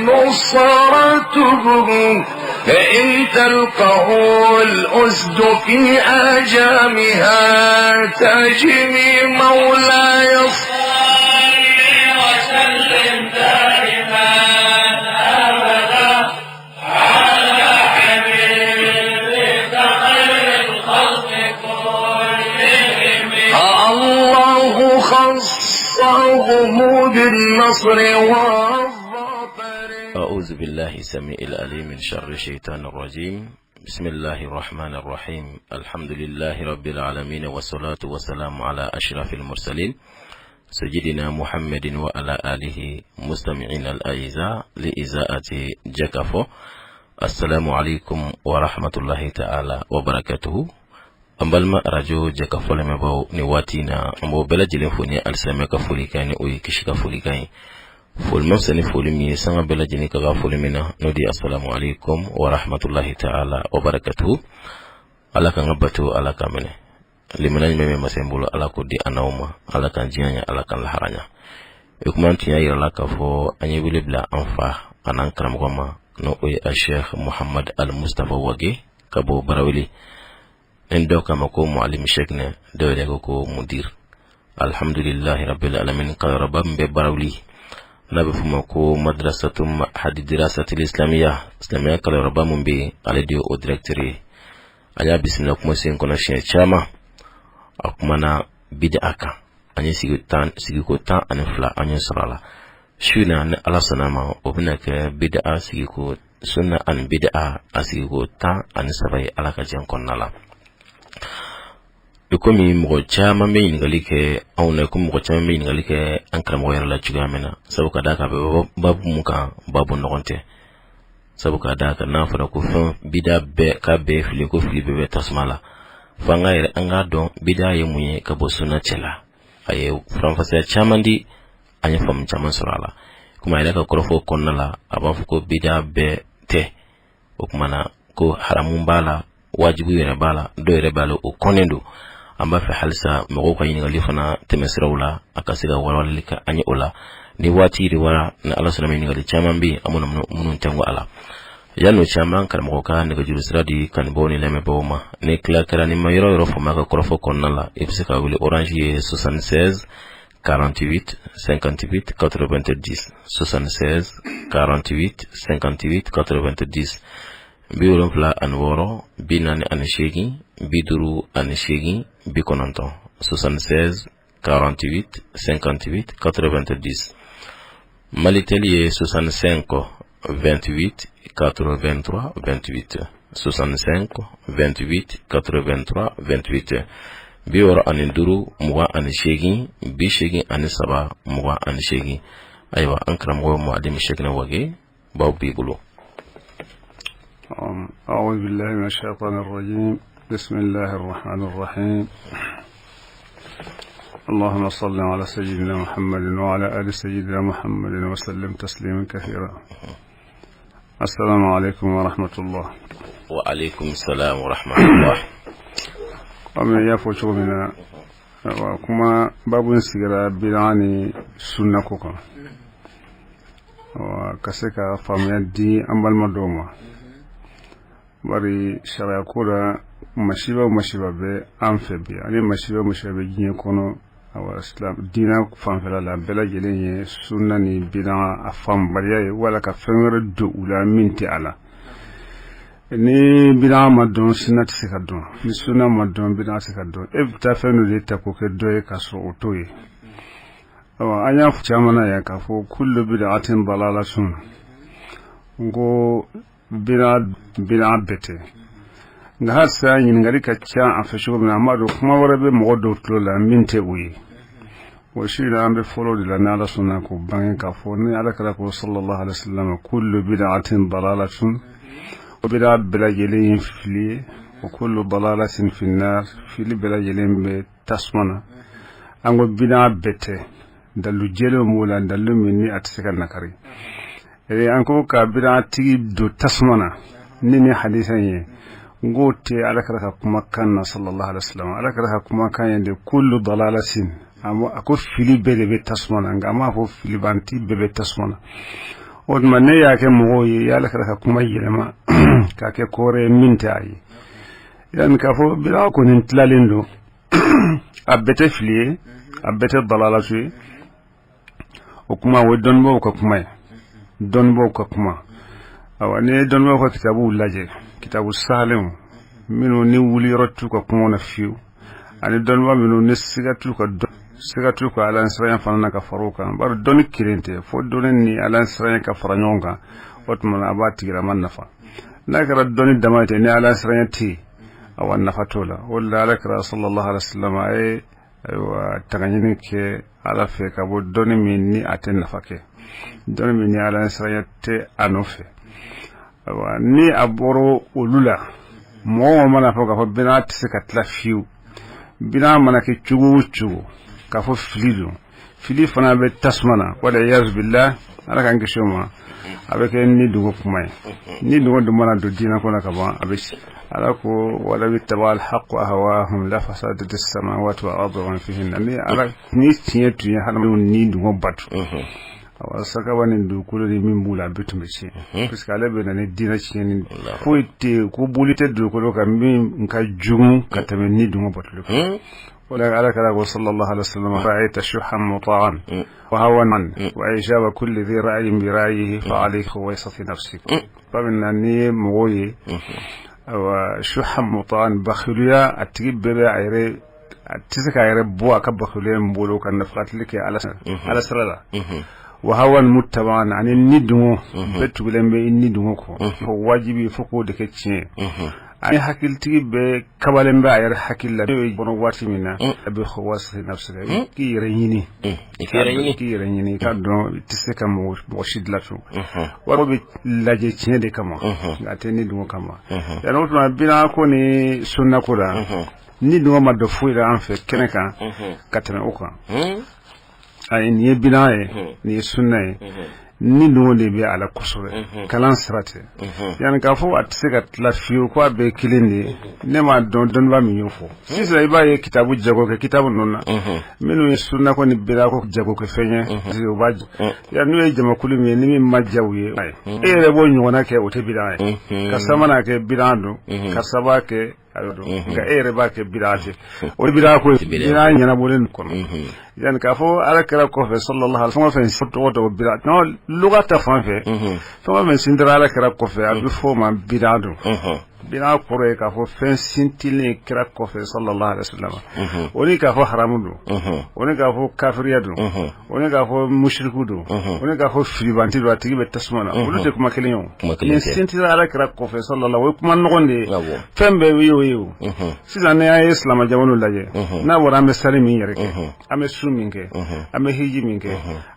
نصرته فإن تلقه الأسد في آجامها تجمي مولاي صل وسلم دائما أبدا على حبيبك خير الخلق كلهم. الله خصهم بالنصر والظفر. أعوذ بالله السميع العليم من شر الشيطان الرجيم. بسم الله الرحمن الرحيم. الحمد لله رب العالمين، والصلاة والسلام على أشرف المرسلين سيدنا محمد وعلى آله. مستمعين الأعزاء لإذاعة جكافو، السلام عليكم ورحمة الله تعالى وبركاته. An balima arajo Jɛkafɔ lamɛnbaaw, ni waati na, an b'o bɛɛ lajɛlen fo ni alisilamɛ ka folikan ni o ye kisi ka folikan ye. Foli ma fisa ni foli min ye, sanga bɛɛ lajɛlen ka kan foli min na, n'o de ye asalamu aleykum wa rahmatulahi ta'ala wa barakatuhu. Ala k'an ka bato, Ala k'a minɛ. Limana ɲuman bɛ masa in bolo, Ala k'o di an n'aw ma. Ala k'an diɲɛ ɲɛ, Ala k'an lahara ɲɛ. O kuma tun y'a yira la k'a fɔ an ye wele bila an fa an'an karamɔgɔ ma, n'o ye a Sheikh Muhammad Al Mustafa Wage ka bɔ Barawuli, ni dɔw k'a ma ko Mualim Shekne, dɔw yɛrɛ ko ko mudir. Alhamdulillahi rabbil alamin. Kalanyɔrɔba min bɛ Barawuli n'a bɛ f'o ma ko madrasatu hadi dirasatil islamiya, silamɛya kalanyɔrɔba min bɛ yen, ale de ye o directeur ye. An y'a bisimila kumasen kɔnɔ siɲɛ caman, a kumana bid'a kan. An ye sigi tan, sigiko 12 an ye sɔrɔ a la. Su in na, ni Ala sɔnna ma, o bɛna kɛ bid'a sigiko, sunna ani bid'a a sigiko 13 ye, Ala ka jɛn kɔnɔna la. I komi mɔgɔ caman bɛ ɲininkali kɛ anw na, komi mɔgɔ caman bɛ ɲininkali kɛ an karamɔgɔ yɛrɛ la cogoya min na, sabu ka d'a kan a bɛ babu mun kan, babu nɔgɔn tɛ. Sabu ka d'a kan n'a fɔra ko fɛn bida bɛɛ k'a bɛɛ fili, ko fili bɛɛ bɛ tasuma la, fo an ka yɛrɛ an k'a dɔn bida ye mun ye ka bɔ sunna cɛ la. A ye faranfasiya caman di, an ye faamu caman sɔrɔ a la. Komi a yɛrɛ ka kɔrɔfɔ kɔnɔna la, a b'a fɔ ko bida bɛɛ tɛ, o kuma na ko haramu b'a la, wajibu yɛrɛ b'a la, dɔw yɛrɛ b'a la o kɔnnen don. An b'a fɛ halisa mɔgɔw ka ɲininkali fana tɛmɛsiraw la, a ka se ka walawalali kɛ an ye o la. Ni waati yiriwara, ni Ala sɔnna, ɲininkali caman bɛ yen an bɛna minnu tɛnku a la. Yan'o caman, karamɔgɔ ka nɛgɛjuru sira di kanubaaw ni lamɛnbaaw ma. Ni tila kɛra, ni ma yɔrɔ yɔrɔ faamu a ka kɔrɔfɔ kɔnɔna la, i bɛ se ka wele. Orange ye 76 48 58 90, 76 48 58 90, 76 48 58 90, 76 48 58 90. Malitel ye 65 28 83 28, 65 28 83 28, 65 28 83 28. Ayiwa, an karamɔgɔ Mualim Shekina Wage, baw b'i bolo. أعوذ بالله من الشيطان الرجيم. بسم الله الرحمن الرحيم. اللهم صل على سيدنا محمد وعلى آل سيدنا محمد وسلم تسليما كثيرا. السلام عليكم ورحمة الله. وعليكم السلام ورحمة الله. Komi i y'a fɔ cogo min na, kuma babu in sigira bid'a ni sunna ko kan, ka se ka faamuya di an balima dɔw ma. Bari sariya ko la, masiba o masiba bɛ an fɛ bi, ani masiba o masiba bɛ diɲɛ kɔnɔ, awa, islam diinɛ fanfɛla la, bɛɛ lajɛlen ye sunna ni bid'a a faamubaliya ye, wala ka fɛn wɛrɛ don u la min tɛ a la. Ni bid'a ma dɔn, sunna tɛ se ka dɔn. Ni sunna ma dɔn, bid'a tɛ se ka dɔn. E bɛ taa fɛn dɔ de ta k'o kɛ dɔ ye k'a sɔrɔ o t'o ye. Awa, an y'a fɔ caman na yan k'a fɔ kullu bid'atin dalalatun. N ko bid'a bɛɛ tɛ, nka halisa ɲininkali ka ca an fɛ cogo min na, an b'a dɔn kuma wɛrɛ bɛ mɔgɔ dɔw tulo la min tɛ o ye. O su in an bɛ fɔlɔ de la, ni Ala sɔnna k'o bange k'a fɔ ni Ala kɛra ko sallallahu alaihi wasallam kullu bid'atin dalalatun, o bid'a bɛɛ lajɛlen ye fili ye, wa kullu dalalatin finnar, fili bɛɛ lajɛlen bɛ tasuma na. An ko bid'a bɛɛ tɛ, dalu jɛlenw b'o la, dalu min ni a tɛ se ka nakari. An ko ka bid'atigi don tasuma na ni hadisa in ye, n k'o tɛ Ala kɛra ka kumakan na sallallahu alaihi wasallam. Ala kɛra ka kumakan ye de kullu dalalatin, a ko fili bɛɛ de bɛ tasuma na, nka an b'a fɔ filibanti bɛɛ bɛ tasuma na. O tuma ne y'a kɛ mɔgɔw ye, i ala kira ka kuma yɛlɛma k'a kɛ ko wɛrɛ ye min tɛ a ye. Yani k'a fɔ bida kɔni tilalen don, a bɛɛ tɛ fili ye, a bɛɛ tɛ dalalatu ye. O kuma, o ye dɔnnibaaw ka kuma ye, dɔnnibaaw ka kuma. Awa, n'i ye dɔnnibaaw ka kitabuw lajɛ, kitabu sahalenw minnu ni wuliyɔrɔ t'u ka kumaw na fiyewu, ani dɔnnibaa minnu ni siga t'u ka dɔn, siga t'u ka alansiranya fana na ka fara o kan, bari dɔnni kelen tɛ, fo dɔnni ni alansiranya ka fara ɲɔgɔn kan. O tuma na a b'a tigilama nafa. N'a kɛra dɔnni dama tɛ, ni alansiranya tɛ yen, awa, nafa t'o la. O de la ala kira sallallahu alaihi wa sallam a ye, ayiwa, tagaɲini kɛ ala fɛ ka bɔ dɔnni min ni a tɛ nafa kɛ, dɔnni min ni alansiranya tɛ a nɔfɛ. Ayiwa, ni a bɔra olu la, mɔgɔ o mana fɔ k'a fɔ bida tɛ se ka tila fiyewu, bida mana kɛ cogo o cogo, k'a fɔ fili don, fili fana bɛ tasuma na, wala yazubillah, ala k'an kisi o ma. A bɛ kɛ ni dogo kuma ye. Ni dogo dun mana don diinɛ kɔnɔ ka ban, a bɛ ala ko walaw ittaba alhaqu ahwaahum la fasadati samawati wal ardu wa man fihinna. Ni ala ni tiɲɛ tun ye hadamadenw ni dogo batu, awa, sakaba ni dugukolo ni min b'u la, a bɛɛ tun bɛ tiɲɛ, parce que ale bɛ na ni diinɛ tiɲɛni. Foyi tɛ yen ko boli tɛ dugukolo kan min ka jugu ka tɛmɛ ni dogo batuli kan. ولا على كلام صلى الله عليه وسلم: رأيت شحا مطاعا وهوى وإعجاب كل ذي رأي برأيه فعليك بخويصة نفسك. فمن ni mɔgɔw ye, awa, شحا مطاعا, bakhiliya, a tigi bɛɛ bɛ a yɛrɛ, a tɛ se k'a yɛrɛ bɔ a ka bakhiliya in bolo ka nafagatili kɛ ala sira la. وهوى متبعا, ani ni dungo bɛɛ tugulen bɛ i ni dungo kɔ, fo wajibi fo k'o de kɛ tiɲɛ ye, ani hakilitigi bɛɛ kabalen bɛ a yɛrɛ hakili la. Ne bɛ bɔnɔ waati min na, a bɛ خويصة نفسك, k'i yɛrɛ ɲini. I k'i yɛrɛ ɲini. K'i yɛrɛ ɲini, i ka dɔn i tɛ se ka mɔgɔ si dilan tun. Wari bɛ lajɛ tiɲɛ de kama, nka a tɛ ni dungo kama. Yanni o tuma, bida ko ni sunna ko la, ni dungo ma dɔn foyi la an fɛ kɛnɛ kan ka tɛmɛ o kan. Ayi, nin ye bida ye, nin ye sunna ye, ni dungo de bɛ a la kosɛbɛ, kalan sira tɛ. Yanni k'a fɔ a tɛ se ka tila fiyewu ko a bɛɛ ye kelen de ye, ne m'a dɔn dɔnniba min y'o fɔ. Sisan i b'a ye kitabu jago kɛ, kitabu ninnu na, minnu ye sunna ko ni bida ko jago kɛ fɛn ye, u b'a yan n'u ye jamakulu min ye, ni min ma diya u ye, e yɛrɛ b'o ɲɔgɔnna kɛ, o tɛ bida ye. Karisa mana kɛ bida don, karisa b'a kɛ a y'o dɔn, nka e yɛrɛ b'a kɛ bida tɛ, o ye bida ko ye, bida ɲɛnabɔlen kɔnɔ. Yanni k'a fɔ ala kira kɔfɛ sallallahu alaihi fɛn o fɛn tɔgɔ tɔgɔ bida, non, luga ta fan fɛ, fɛn o fɛn sintira ala kira kɔfɛ, a bɛ fɔ o ma bida don. Bida kɔrɔ ye k'a fɔ fɛn sintilen kira kɔfɛ sallallahu alaihi wasallam. O ni k'a fɔ haramu don, o ni k'a fɔ kafiriya don, o ni k'a fɔ mushriku don, o ni k'a fɔ filibanti don, a tigi bɛ tasuma na, olu tɛ kuma kelen ye. O nin sintira ala kira kɔfɛ sallallahu, o ye kuma nɔgɔn de ye. Fɛn bɛɛ bɛ y'o ye. O sisan, ni an ye silamɛ jamanaw lajɛ, n'a bɔra an bɛ sali min yɛrɛ kɛ, an bɛ sun min kɛ, an bɛ hiji min kɛ,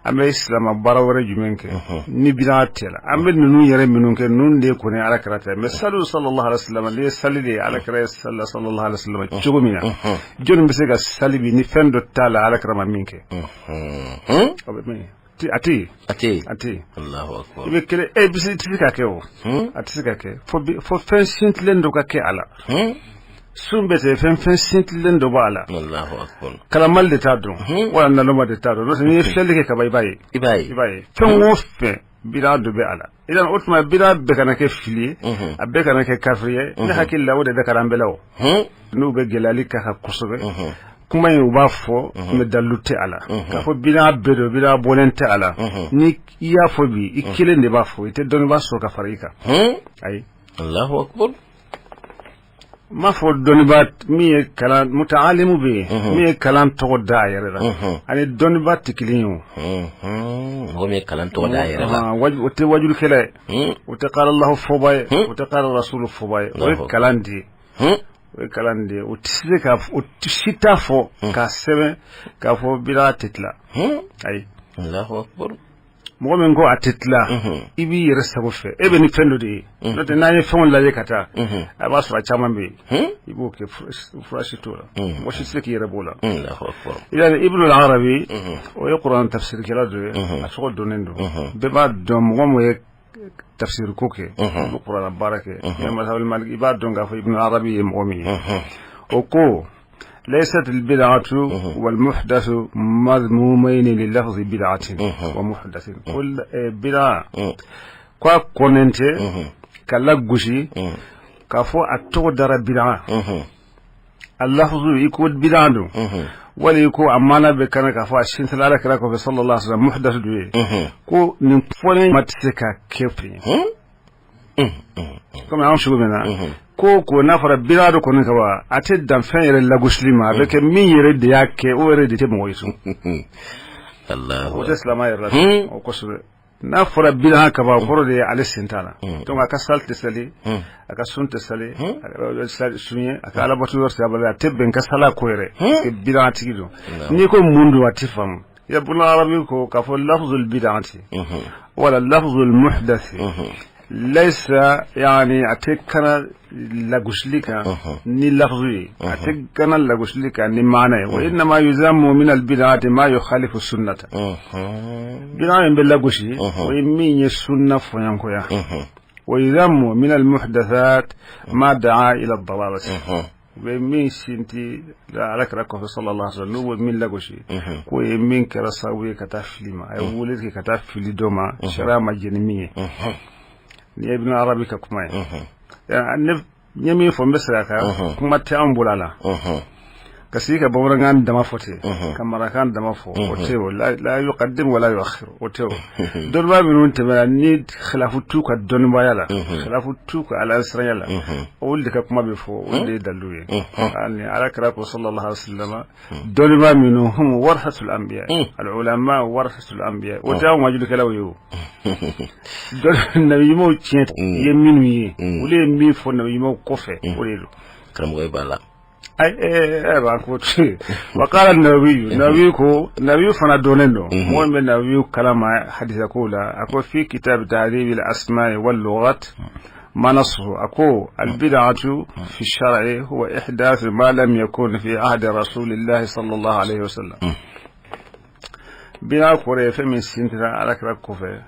an bɛ silamɛ baara wɛrɛ jumɛn kɛ ni bida tɛ la, an bɛ ninnu yɛrɛ minnu kɛ, ninnu de kɔni ala kira tɛ. Mais sali sallallahu alaihi wasallam, n'i ye sali de ye, ala kira ye sallallahu alaihi wasallam cogo min na, jɔnni bɛ se ka sali bi ni fɛn dɔ t'a la ala kira ma min kɛ? O bɛ min a tɛ yen. A tɛ yen. A tɛ yen. Allahu akbar. I bɛ kelen e bɛ se, i tɛ se ka kɛ o, a tɛ se ka kɛ fo fɛn sintilen dɔ ka kɛ a la. Sun bɛ ten, fɛn sintilen dɔ b'a la. Allahu akbar. Kalamali de t'a dɔn wala naloma de t'a dɔn, n'o tɛ n'i ye filɛli kɛ kaban, i b'a ye. I b'a ye. I b'a ye fɛn o fɛn, bida dɔ bɛ a la. I o tuma bida bɛɛ kana kɛ fili ye, a bɛɛ kana kɛ kafiri ye. Ne hakili la, o de bɛ ka an bɛɛ la o n'u bɛ gɛlɛyali k'a kan kosɛbɛ. Kuma in, u b'a fɔ, mais dalilu tɛ a la k'a fɔ bida bɛɛ don, bida bɔlen tɛ a la. Ni i y'a fɔ bi, i kelen de b'a fɔ, i tɛ dɔnniba sɔrɔ ka fara i kan, ayi. Allahu akbar. N m'a fɔ dɔnniba min ye kalan, mutaalimu bɛ yen min ye kalan tɔgɔ da a yɛrɛ la, ani dɔnniba tɛ kelen ye o. Mɔgɔ min ye kalan tɔgɔ da a yɛrɛ la. O tɛ wajulikɛla ye, o tɛ qala Allahu fɔba ye, o tɛ qala rasulu fɔba ye. O ye kalan de ye, o ye kalan de ye. O tɛ se ka o si t'a fɔ k'a sɛbɛn k'a fɔ bida tɛ tila, ayi. Allahu akbar. Mɔgɔ min ko a tɛ tila, i b'i yɛrɛ sago fɛ, e bɛ ni fɛn dɔ de ye. N'o tɛ, n'an ye fɛnw lajɛ ka taa, a b'a sɔrɔ a caman bɛ yen, i b'o kɛ, fura si t'o la, mɔgɔ si tɛ se k'i yɛrɛ b'o la. Allahu akbar. Ibn al-Arabi, o ye kuran tafsirikɛla dɔ ye, a tɔgɔ dɔnnen don, bɛɛ b'a dɔn. Mɔgɔ min ye tafsir ko kɛ, i bɛ kuran baara kɛ, i b'a dɔn k'a fɔ Ibn al-Arabi ye mɔgɔ min ye. O ko ليست البدعة والمحدث مذمومين للفظ بدعة ومحدث. كل بدعة k'a kɔnnen tɛ ka lagosi k'a fɔ a tɔgɔ dara bid'a, a lafuzu i ko bid'a don, wali i ko a maana bɛ kana k'a fɔ a sintala Ala kira kɔfɛ sallallahu alaihi wasallam muhdath don ye, ko nin fɔlen ma tɛ se ka kɛ fɛn ye. Komi an sugu min na, ko n'a fɔra bid'a dɔ kɔni ka wa, a tɛ dan fɛn yɛrɛ lagosili ma, a bɛ kɛ min yɛrɛ de y'a kɛ, o yɛrɛ de tɛ mɔgɔ ye sɔn. O tɛ silamɛ yɛrɛ la o kosɛbɛ. N'a fɔra bid'a ka ban, o kɔrɔ de ye ale sen t'a la. Donc a ka sali tɛ sali, a ka sun tɛ sali, a ka sun ye, a ka alabato yɔrɔ tɛ abada, a tɛ bɛn ka sala ko yɛrɛ, parce que bid'a tigi don. N'i ko mun don, a tɛ faamu. Ya Ibn Arabi ko k'a fɔ lafzul bid'ati wala lafzul muhdathi laysa, yani a tɛ kana lagosili kan ni lafzu ye, a tɛ kana lagosili kan ni maana ye. Wa innama yuzammu min al bid'ati ma yukhalifu sunnata. Bid'a min bɛ lagosi, o ye min ye sunna fɔɲɔgɔnkɔya. Wa yuzammu min al muhdathat ma da'a ila dalalati. U bɛ min sinti Ala kira kɔfɛ sallallahu alaihi wasallam, n'u bɛ min lagosi, k'o ye min kɛra sababu ye ka taa fili ma, a ye wele kɛ ka taa fili dɔ ma, sariya ma jɛn ni min ye. Ni ye Ibn Arabi ka kuma ye, ne ye min fɔ, n bɛ segin a kan, kuma tɛ anw bolo a la. Ka sigi ka bamanankan dama fɔ ten, ka marakan dama fɔ, o tɛ o la yuqaddim wala yuakhir, o tɛ o. Dɔnnibaa minnu tɛmɛna, ni khilafu t'u ka dɔnnibaya la, khilafu t'u ka ala siranya la, olu de ka kuma bɛ fɔ, olu de ye dalilu ye. Ani Ala kira ko sallallahu alaihi wasallam, dɔnnibaa minnu hum warasatul anbiya, al ulama warasatul anbiya, o tɛ anw wajulikɛlaw ye. O nabi ɲumanw tiɲɛ ye minnu ye, olu ye min fɔ nabi ɲumanw kɔfɛ, o de don. Karamɔgɔ b'a la. Ayi, ko wa qala Nawawi, Nawawi ko, Nawawi fana dɔnnen don, mɔgɔ min bɛ Nawawi kalama hadisa ko la, a ko fi kitab ta'rib al asma'i wal lughat ma nasu, a ko al bid'atu fi shar'i huwa ihdath ma lam yakun fi ahdi rasulillahi sallallahu alaihi wasallam. Bid'a kɔrɔ ye fɛn min sintira Ala kira kɔfɛ,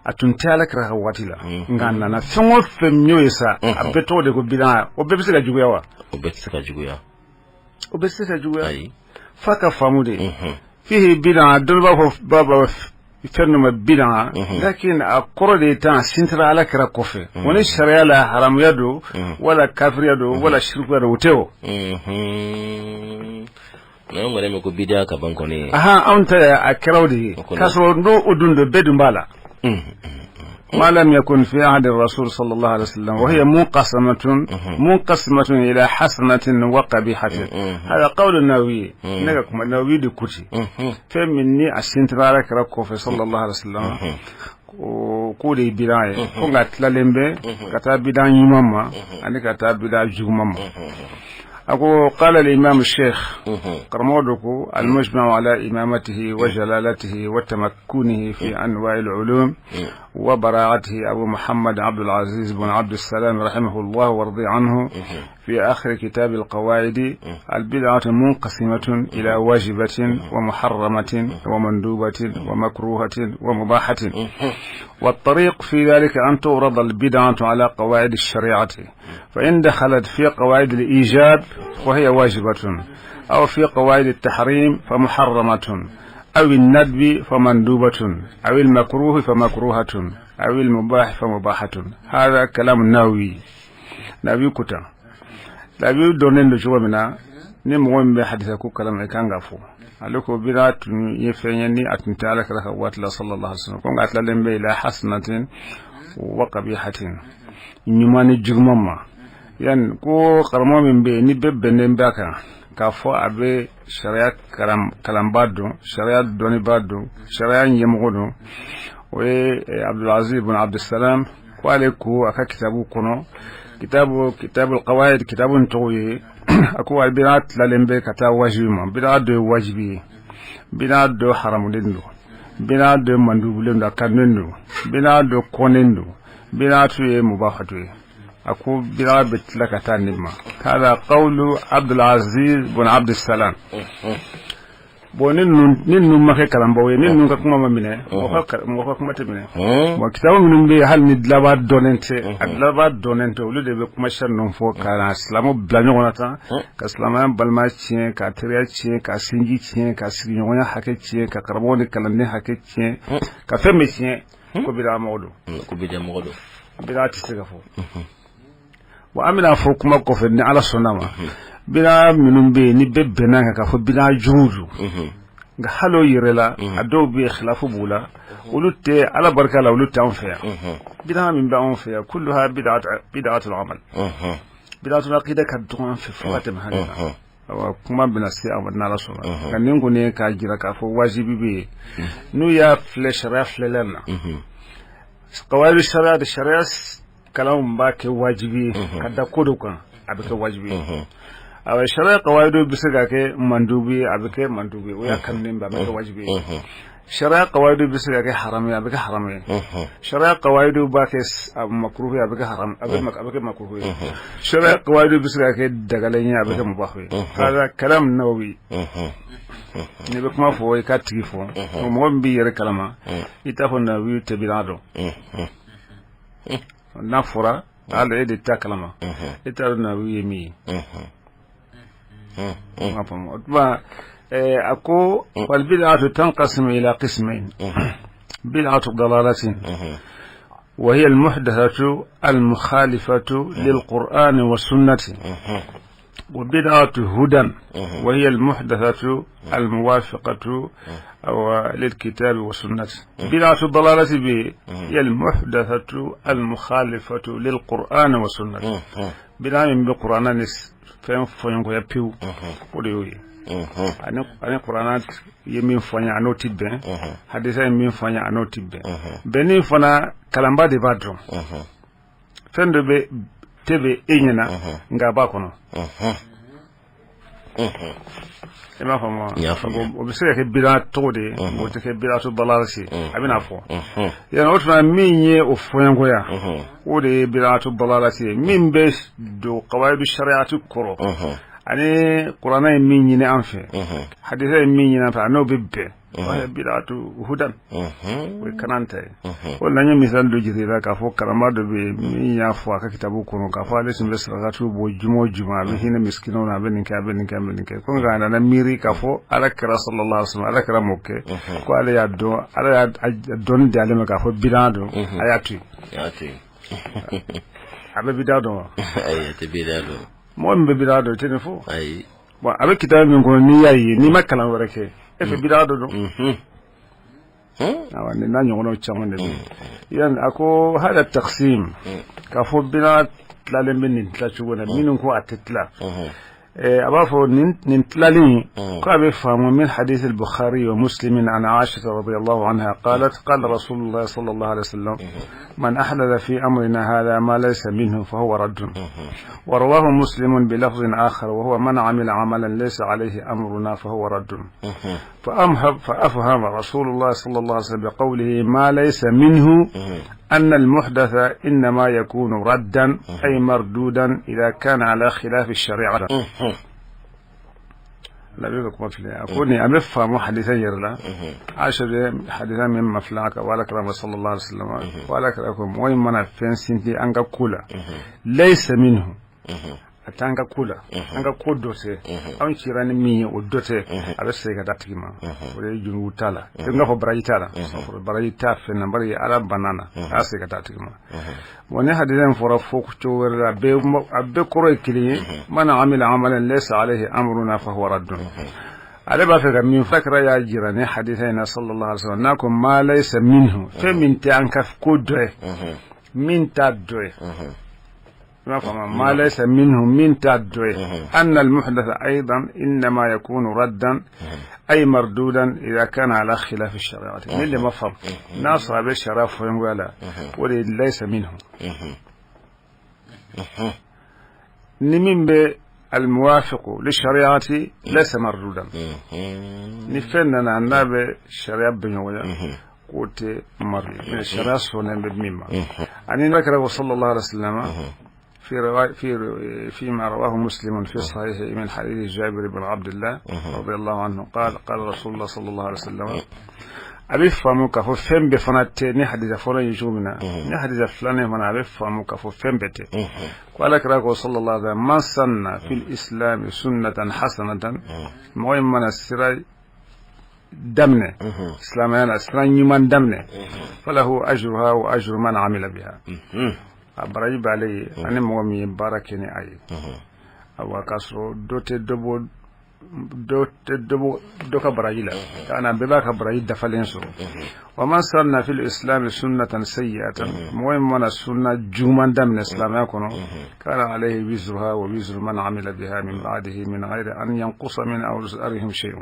a tun tɛ Ala kira ka waati la, nka a nana. Fɛn o fɛn y'o ye sa, a bɛɛ tɔgɔ de ko bid'a. O bɛɛ bɛ se ka juguya wa? O bɛɛ tɛ se ka juguya. O bɛɛ tɛ se ka juguya, f'a ka faamu de. Fihi bid'a, dɔw b'a fɔ b'a fɛn dɔ ma bid'a, lakin a kɔrɔ de ye tan a sintira Ala kira kɔfɛ. O ni sariya la haramuya don, wala kafiriya don, wala shirikuya don, o tɛ o. N'an kɔni mɛn ko bidiya ka ban kɔni. Ahan, anw ta a kɛra o de ye, k'a sɔrɔ n'o o dun don, bɛɛ dun b'a la. ما لم يكن في عهد الرسول صلى الله عليه وسلم، وهي منقسمة إلى حسنة وقبيحة. هذا قول النووي. نجاكم النووي دي كوتي fɛn min ni a sintira Ala kira kɔfɛ sallallahu alaihi wasallam, k'o de ye bida ye, ko nka tilalen bɛ ka taa bida ɲuman ma ani ka taa bida juguman ma. أقول قال الإمام الشيخ قرمودكو المجمع على إمامته وجلالته وتمكنه في أنواع العلوم وبراعته، أبو محمد عبد العزيز بن عبد السلام رحمه الله ورضي عنه، في آخر كتاب القواعد: البدعة منقسمة إلى واجبة ومحرمة ومندوبة ومكروهة ومباحة، والطريق في ذلك أن تعرض البدعة على قواعد الشريعة، فإن دخلت في قواعد الإيجاب وهي واجبة، أو في قواعد التحريم فمحرمة، أو الندب فمندوبة، أو المكروه فمكروهة، أو المباح فمباحة. هذا كلام النووي. Nawawi ko tan, Nawawi dɔnnen don cogo min na, ni mɔgɔ min bɛ hadisa ko kalama, i kan ka fɔ ale ko bida tun ye fɛn ye ni a tun tɛ Ala kira ka waati la sallallahu alaihi wasallam, ko nka a tilalen bɛ ila hasanatin wa qabihatin, ɲuman ni juguman ma. Yani ko karamɔgɔ min bɛ yen ni bɛɛ bɛnnen b'a kan k'a fɔ a bɛ sariya kalanba dɔn, sariya dɔnnibaa dɔn, sariya ɲɛmɔgɔ dɔn, o ye Abdulaziz ibn Abdulsalam. Ko ale ko a ka kitabu kɔnɔ, kitabu alqawaid, kitabu nin tɔgɔ ye, a ko a bida tilalen bɛ ka taa wajibi ma. Bida dɔ ye wajibi ye, bida dɔ haramulen don, bida dɔ mandubulen don, a kanunen don, bida dɔ kɔnnen don, bida tu ye mubahatu ye. A ko bida bɛ tila ka taa nin ma. Hada qawlu Abdulaziz bun Abdulsalam. Bon, ni ninnu ma kɛ kalanbaw ye, ni ninnu ka kuma ma minɛ, mɔgɔ ka kuma tɛ minɛ. Bon, kitabu minnu bɛ yen, hali ni dilaba dɔnnen tɛ, a dilaba dɔnnen tɛ, olu de bɛ kuma siya ninnu fɔ ka silamɛw bila ɲɔgɔn na tan, ka silamɛya balimaya tiɲɛ, ka teriya tiɲɛ, ka sinji tiɲɛ, ka sigiɲɔgɔnya hakɛ tiɲɛ, ka karamɔgɔ ni kalanden hakɛ tiɲɛ, ka fɛn bɛɛ tiɲɛ, ko bida mɔgɔ don. Ko bida mɔgɔ don. Bida tɛ se ka fɔ. Bon, an bɛna fɔ kuma kɔfɛ, ni Ala sɔnna ma, bida minnu bɛ yen ni bɛɛ bɛnna kan k'a fɔ bida jugu don, nka hali o yɛrɛ la, a dɔw bɛ yen, khilafu b'u la, olu tɛ, Ala barika la, olu tɛ anw fɛ yan. Bida min bɛ anw fɛ yan, kulluha bid'atul amal, bid'atul aqida ka dɔgɔ an fɛ fo ka tɛmɛ hali kan. Awa, kuma bɛna se a ma n'Ala sɔnna. Nka nin kɔni ye k'a jira k'a fɔ wajibi bɛ yen, n'u y'a filɛ sariya filɛlan na, qawaid sariya de, sariya kalanw b'a kɛ wajibi ye ka da ko dɔ kan, a bɛ kɛ wajibi ye. Awa, sariya qawaidu bɛ se ka kɛ mandubi ye, a bɛ kɛ mandubi ye, o y'a kanunen ba, a bɛ kɛ wajibi ye. Sariya qawaidu bɛ se ka kɛ haramu ye, a bɛ kɛ haramu ye. Sariya qawaidu b'a kɛ makruhu ye, a bɛ kɛ haram, a bɛ kɛ makruhu ye. Sariya qawaidu bɛ se ka kɛ dagalen ye, a bɛ kɛ mubahu ye. Hada kalam Nawawi. N'i bɛ kuma fɔ, i ka tigi fɔ, mɔgɔ min b'i yɛrɛ kalama, i t'a fɔ Nawawi tɛ bida dɔn. N'a fɔra hali e de t'a kalama, e t'a dɔn Nawawi ye min ye. O tuma a ko wal bid'atu tanqasimu ila qismayn: bid'atu dalalatin wa hiya al muhdathatu al mukhalifatu lil qur'ani wa sunnati, wa bid'atu hudan wa hiya al muhdathatu al muwafiqatu aw lil kitabi wa sunnati. Bid'atu dalalati bi hiya al muhdathatu al mukhalifatu lil qur'ani wa sunnati. Bid'a min bɛ Qur'ana ni fɛn fɔɲɔgɔnya pewu, o de y'o ye. Ani Qur'ana ye min fɔ an ye, a n'o ti bɛn. Hadisa ye min fɔ an ye, a n'o ti bɛn. Bɛnni fana, kalanba de b'a dɔn. Fɛn dɔ bɛ tɛ bɛ e ɲɛna, nka a b'a kɔnɔ. I m'a faamu wa? O bɛ se ka kɛ bida tɔgɔ de ye, o tɛ kɛ bidatu dalalati, a bɛna fɔ yan. O tuma, min ye o fɔɲɔgɔnya, o de ye bidatu dalalati ye, min bɛ don qawaidu sariati kɔrɔ, ani Kuranɛ ye min ɲini an fɛ, hadisa ye min ɲini an fɛ, a n'o bɛ bɛn, o ye bidatu hudan, o ye kanan ta ye. O la, n ye misali dɔ jira i la k'a fɔ kalanba dɔ bɛ yen min y'a fɔ a ka kitabu kɔnɔ k'a fɔ ale tun bɛ sarakatiw bɔ juma o juma, a bɛ hinɛ misikinaw na, a bɛ nin kɛ, a bɛ nin kɛ, a bɛ nin kɛ. Ko nka a nana miiri k'a fɔ Ala kira sallallahu alaihi wasallam, Ala kira m'o kɛ, ko ale y'a dɔn, Ala y'a dɔnni di ale ma k'a fɔ bidan don, a y'a to yen. A bɛ bidan dɔn wa? Ayi, a tɛ bidan dɔn. Mɔgɔ min bɛ bidan dɔn, i tɛ nin fɔ. Ayi. Bon, a bɛ kitabu min kɔnɔ, n'i y'a ye, n'i ma kalan wɛrɛ kɛ, e fɛ bidan dɔ don. Awa, nin n'a ɲɔgɔnnaw caman de bɛ yen. Yani a ko hada taqsim, k'a fɔ bidan tilalen bɛ nin tila cogo la, minnu ko a tɛ tila, a b'a fɔ nin tilalen ko a bɛ faamu min hadith al-Bukhari wa Muslim an Aisha radiyallahu anha qalat: qala Rasulullah sallallahu alaihi wasallam: man ahdatha fi amrina hadha ma laysa minhu fahuwa raddun. ورواه مسلم بلفظ آخر وهو: من عمل عملا ليس عليه أمرنا فهو رد. فأفهم رسول الله صلى الله عليه وسلم بقوله ما ليس منه أن المحدث إنما يكون ردا، أي مردودا، إذا كان على خلاف الشريعة. Nabi ka kuma filɛ, a ko nin a bɛ faamu hadisa yɛrɛ la. Aisha bɛ hadisa min ma filɛ ka wala kira sallallahu alaihi wasallam, wala kira ko mɔgɔ min mana fɛn sinti an ka ko la, laysa minhu, a t'an ka ko la, an ka ko dɔ tɛ, anw cira ni min ye, o dɔ tɛ, a bɛ segin ka taa tigi ma. O de ye junubu t'a la, i n'a fɔ baraji t'a la, baraji t'a fɛn na, bari Ala banna na, a y'a segin ka taa tigi ma. Bon, ni hadisa in fɔra fo cogo wɛrɛ la, a bɛɛ kɔrɔ ye kelen ye: man amila amalan laysa alayhi amruna fahuwa raddun. Ale b'a fɛ ka min fɔ, kira y'a jira ni hadisa in na sallallahu alaihi wasallam, n'a ko ma laysa minhu, fɛn min tɛ an ka ko dɔ ye, min t'a dɔ ye. I m'a faamu? Ma laysa minhu, min t'a dɔ ye. Anna al-muhdatha aydan innama yakunu raddan, ay mardudan, idha kana ala khilaf ash-shari'ati. Ni de ma faamu, n'a sɔrɔ a bɛ sariya fɔɲɔgɔnya la, o de ye laysa minhu. Ni min bɛ al-muwafiqu li-shari'ati laysa mardudan. Ni fɛn nana n'a bɛ sariya bɛnɲɔgɔnya, k'o tɛ mardu, mais sariya sɔnnen bɛ min ma. Ani n'a kɛra ko sallallahu alaihi wasallam. في في فيما رواه مسلم في صحيحه من حديث جابر بن عبد الله رضي الله عنه قال قال رسول الله صلى الله عليه وسلم. A bɛ faamu k'a fɔ fɛn bɛɛ fana tɛ ni hadisa fɔlɔ ye cogo min na, ni hadisa filanan fana, a bɛ faamu k'a fɔ fɛn bɛɛ tɛ. Ko Ala kira ko صلى الله عليه وسلم: من سن في الإسلام سنة حسنة, mɔgɔ in mana sira daminɛ silamɛya la, sira ɲuman daminɛ, فله أجرها وأجر من عمل بها, a baraji b'ale ye ani mɔgɔ min ye baara kɛ ni a ye. Awa, k'a sɔrɔ dɔ tɛ dɔ bɔ, dɔ tɛ dɔ bɔ dɔ ka baraji la, ana bɛɛ b'a ka baraji dafalen sɔrɔ. ومن سن في الإسلام سنة سيئة, mɔgɔ min mana sunna juguman daminɛ silamɛya kɔnɔ, كان عليه وزرها ووزر من عمل بها من بعده من غير أن ينقص من أوزارهم شيء.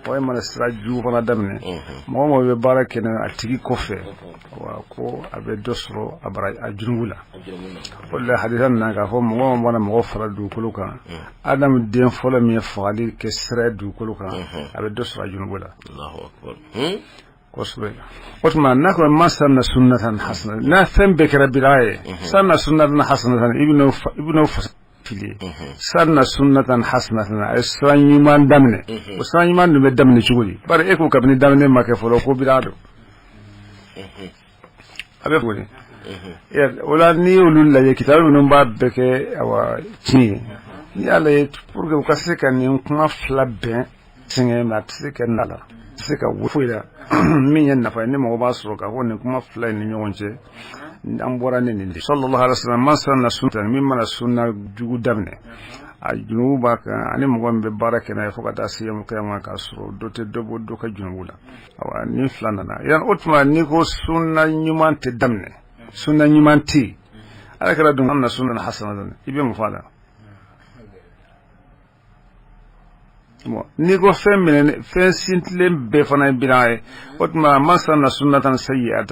Mɔgɔ min mana sira jugu fana daminɛ, mɔgɔ mɔgɔ bɛ baara kɛ a tigi kɔfɛ, wa ko a bɛ dɔ sɔrɔ a bara a jurumu la. O de la, hadisa nana k'a fɔ mɔgɔ min mana mɔgɔ fara dugukolo kan, adamaden fɔlɔ min ye fagali kɛ sira ye dugukolo kan, a bɛ dɔ sɔrɔ a jurumu la. Kosɛbɛ. O tuma n'a ko من سن سنة حسنة, n'a fɛn bɛɛ kɛra bid'a ye, سن سنة حسنة, i bɛn'o fili. سن سنة حسنة, a ye sira ɲuman daminɛ. O sira ɲuman dun bɛ daminɛ cogo di? Bari e ko kabini daminɛ ma kɛ fɔlɔ ko bid'a don, a bɛ fɔ di? O la, n'i y'olu lajɛ, kitabu ninnu b'a bɛɛ kɛ awa tiɲɛ ye. N'i y'a lajɛ, pour que u ka se ka nin kuma fila bɛn sɛgɛn, mais a tɛ se ka na la, tɛ se ka foyi la min ye nafa ye ni mɔgɔ b'a sɔrɔ k'a fɔ nin kuma fila in ni ɲɔgɔn cɛ, an bɔra ni nin de. صلى الله عليه وسلم: من سن سنة, min mana sunna jugu daminɛ, a junubu b'a kan ani mɔgɔ min bɛ baara kɛ n'a ye fo ka taa se yawmu kiyama, k'a sɔrɔ dɔ tɛ dɔ bɔ dɔ ka junubu la. Awa, nin fila nana yan. O tuma n'i ko sunna ɲuman tɛ daminɛ, sunna ɲuman tɛ yen, Ala kɛra dun an na سنة حسنة, i bɛ mun fɔ a la? Bon, n'i ko fɛn minɛ, fɛn sintilen bɛɛ fana ye bid'a ye, o tuma من سن سنة سيئة,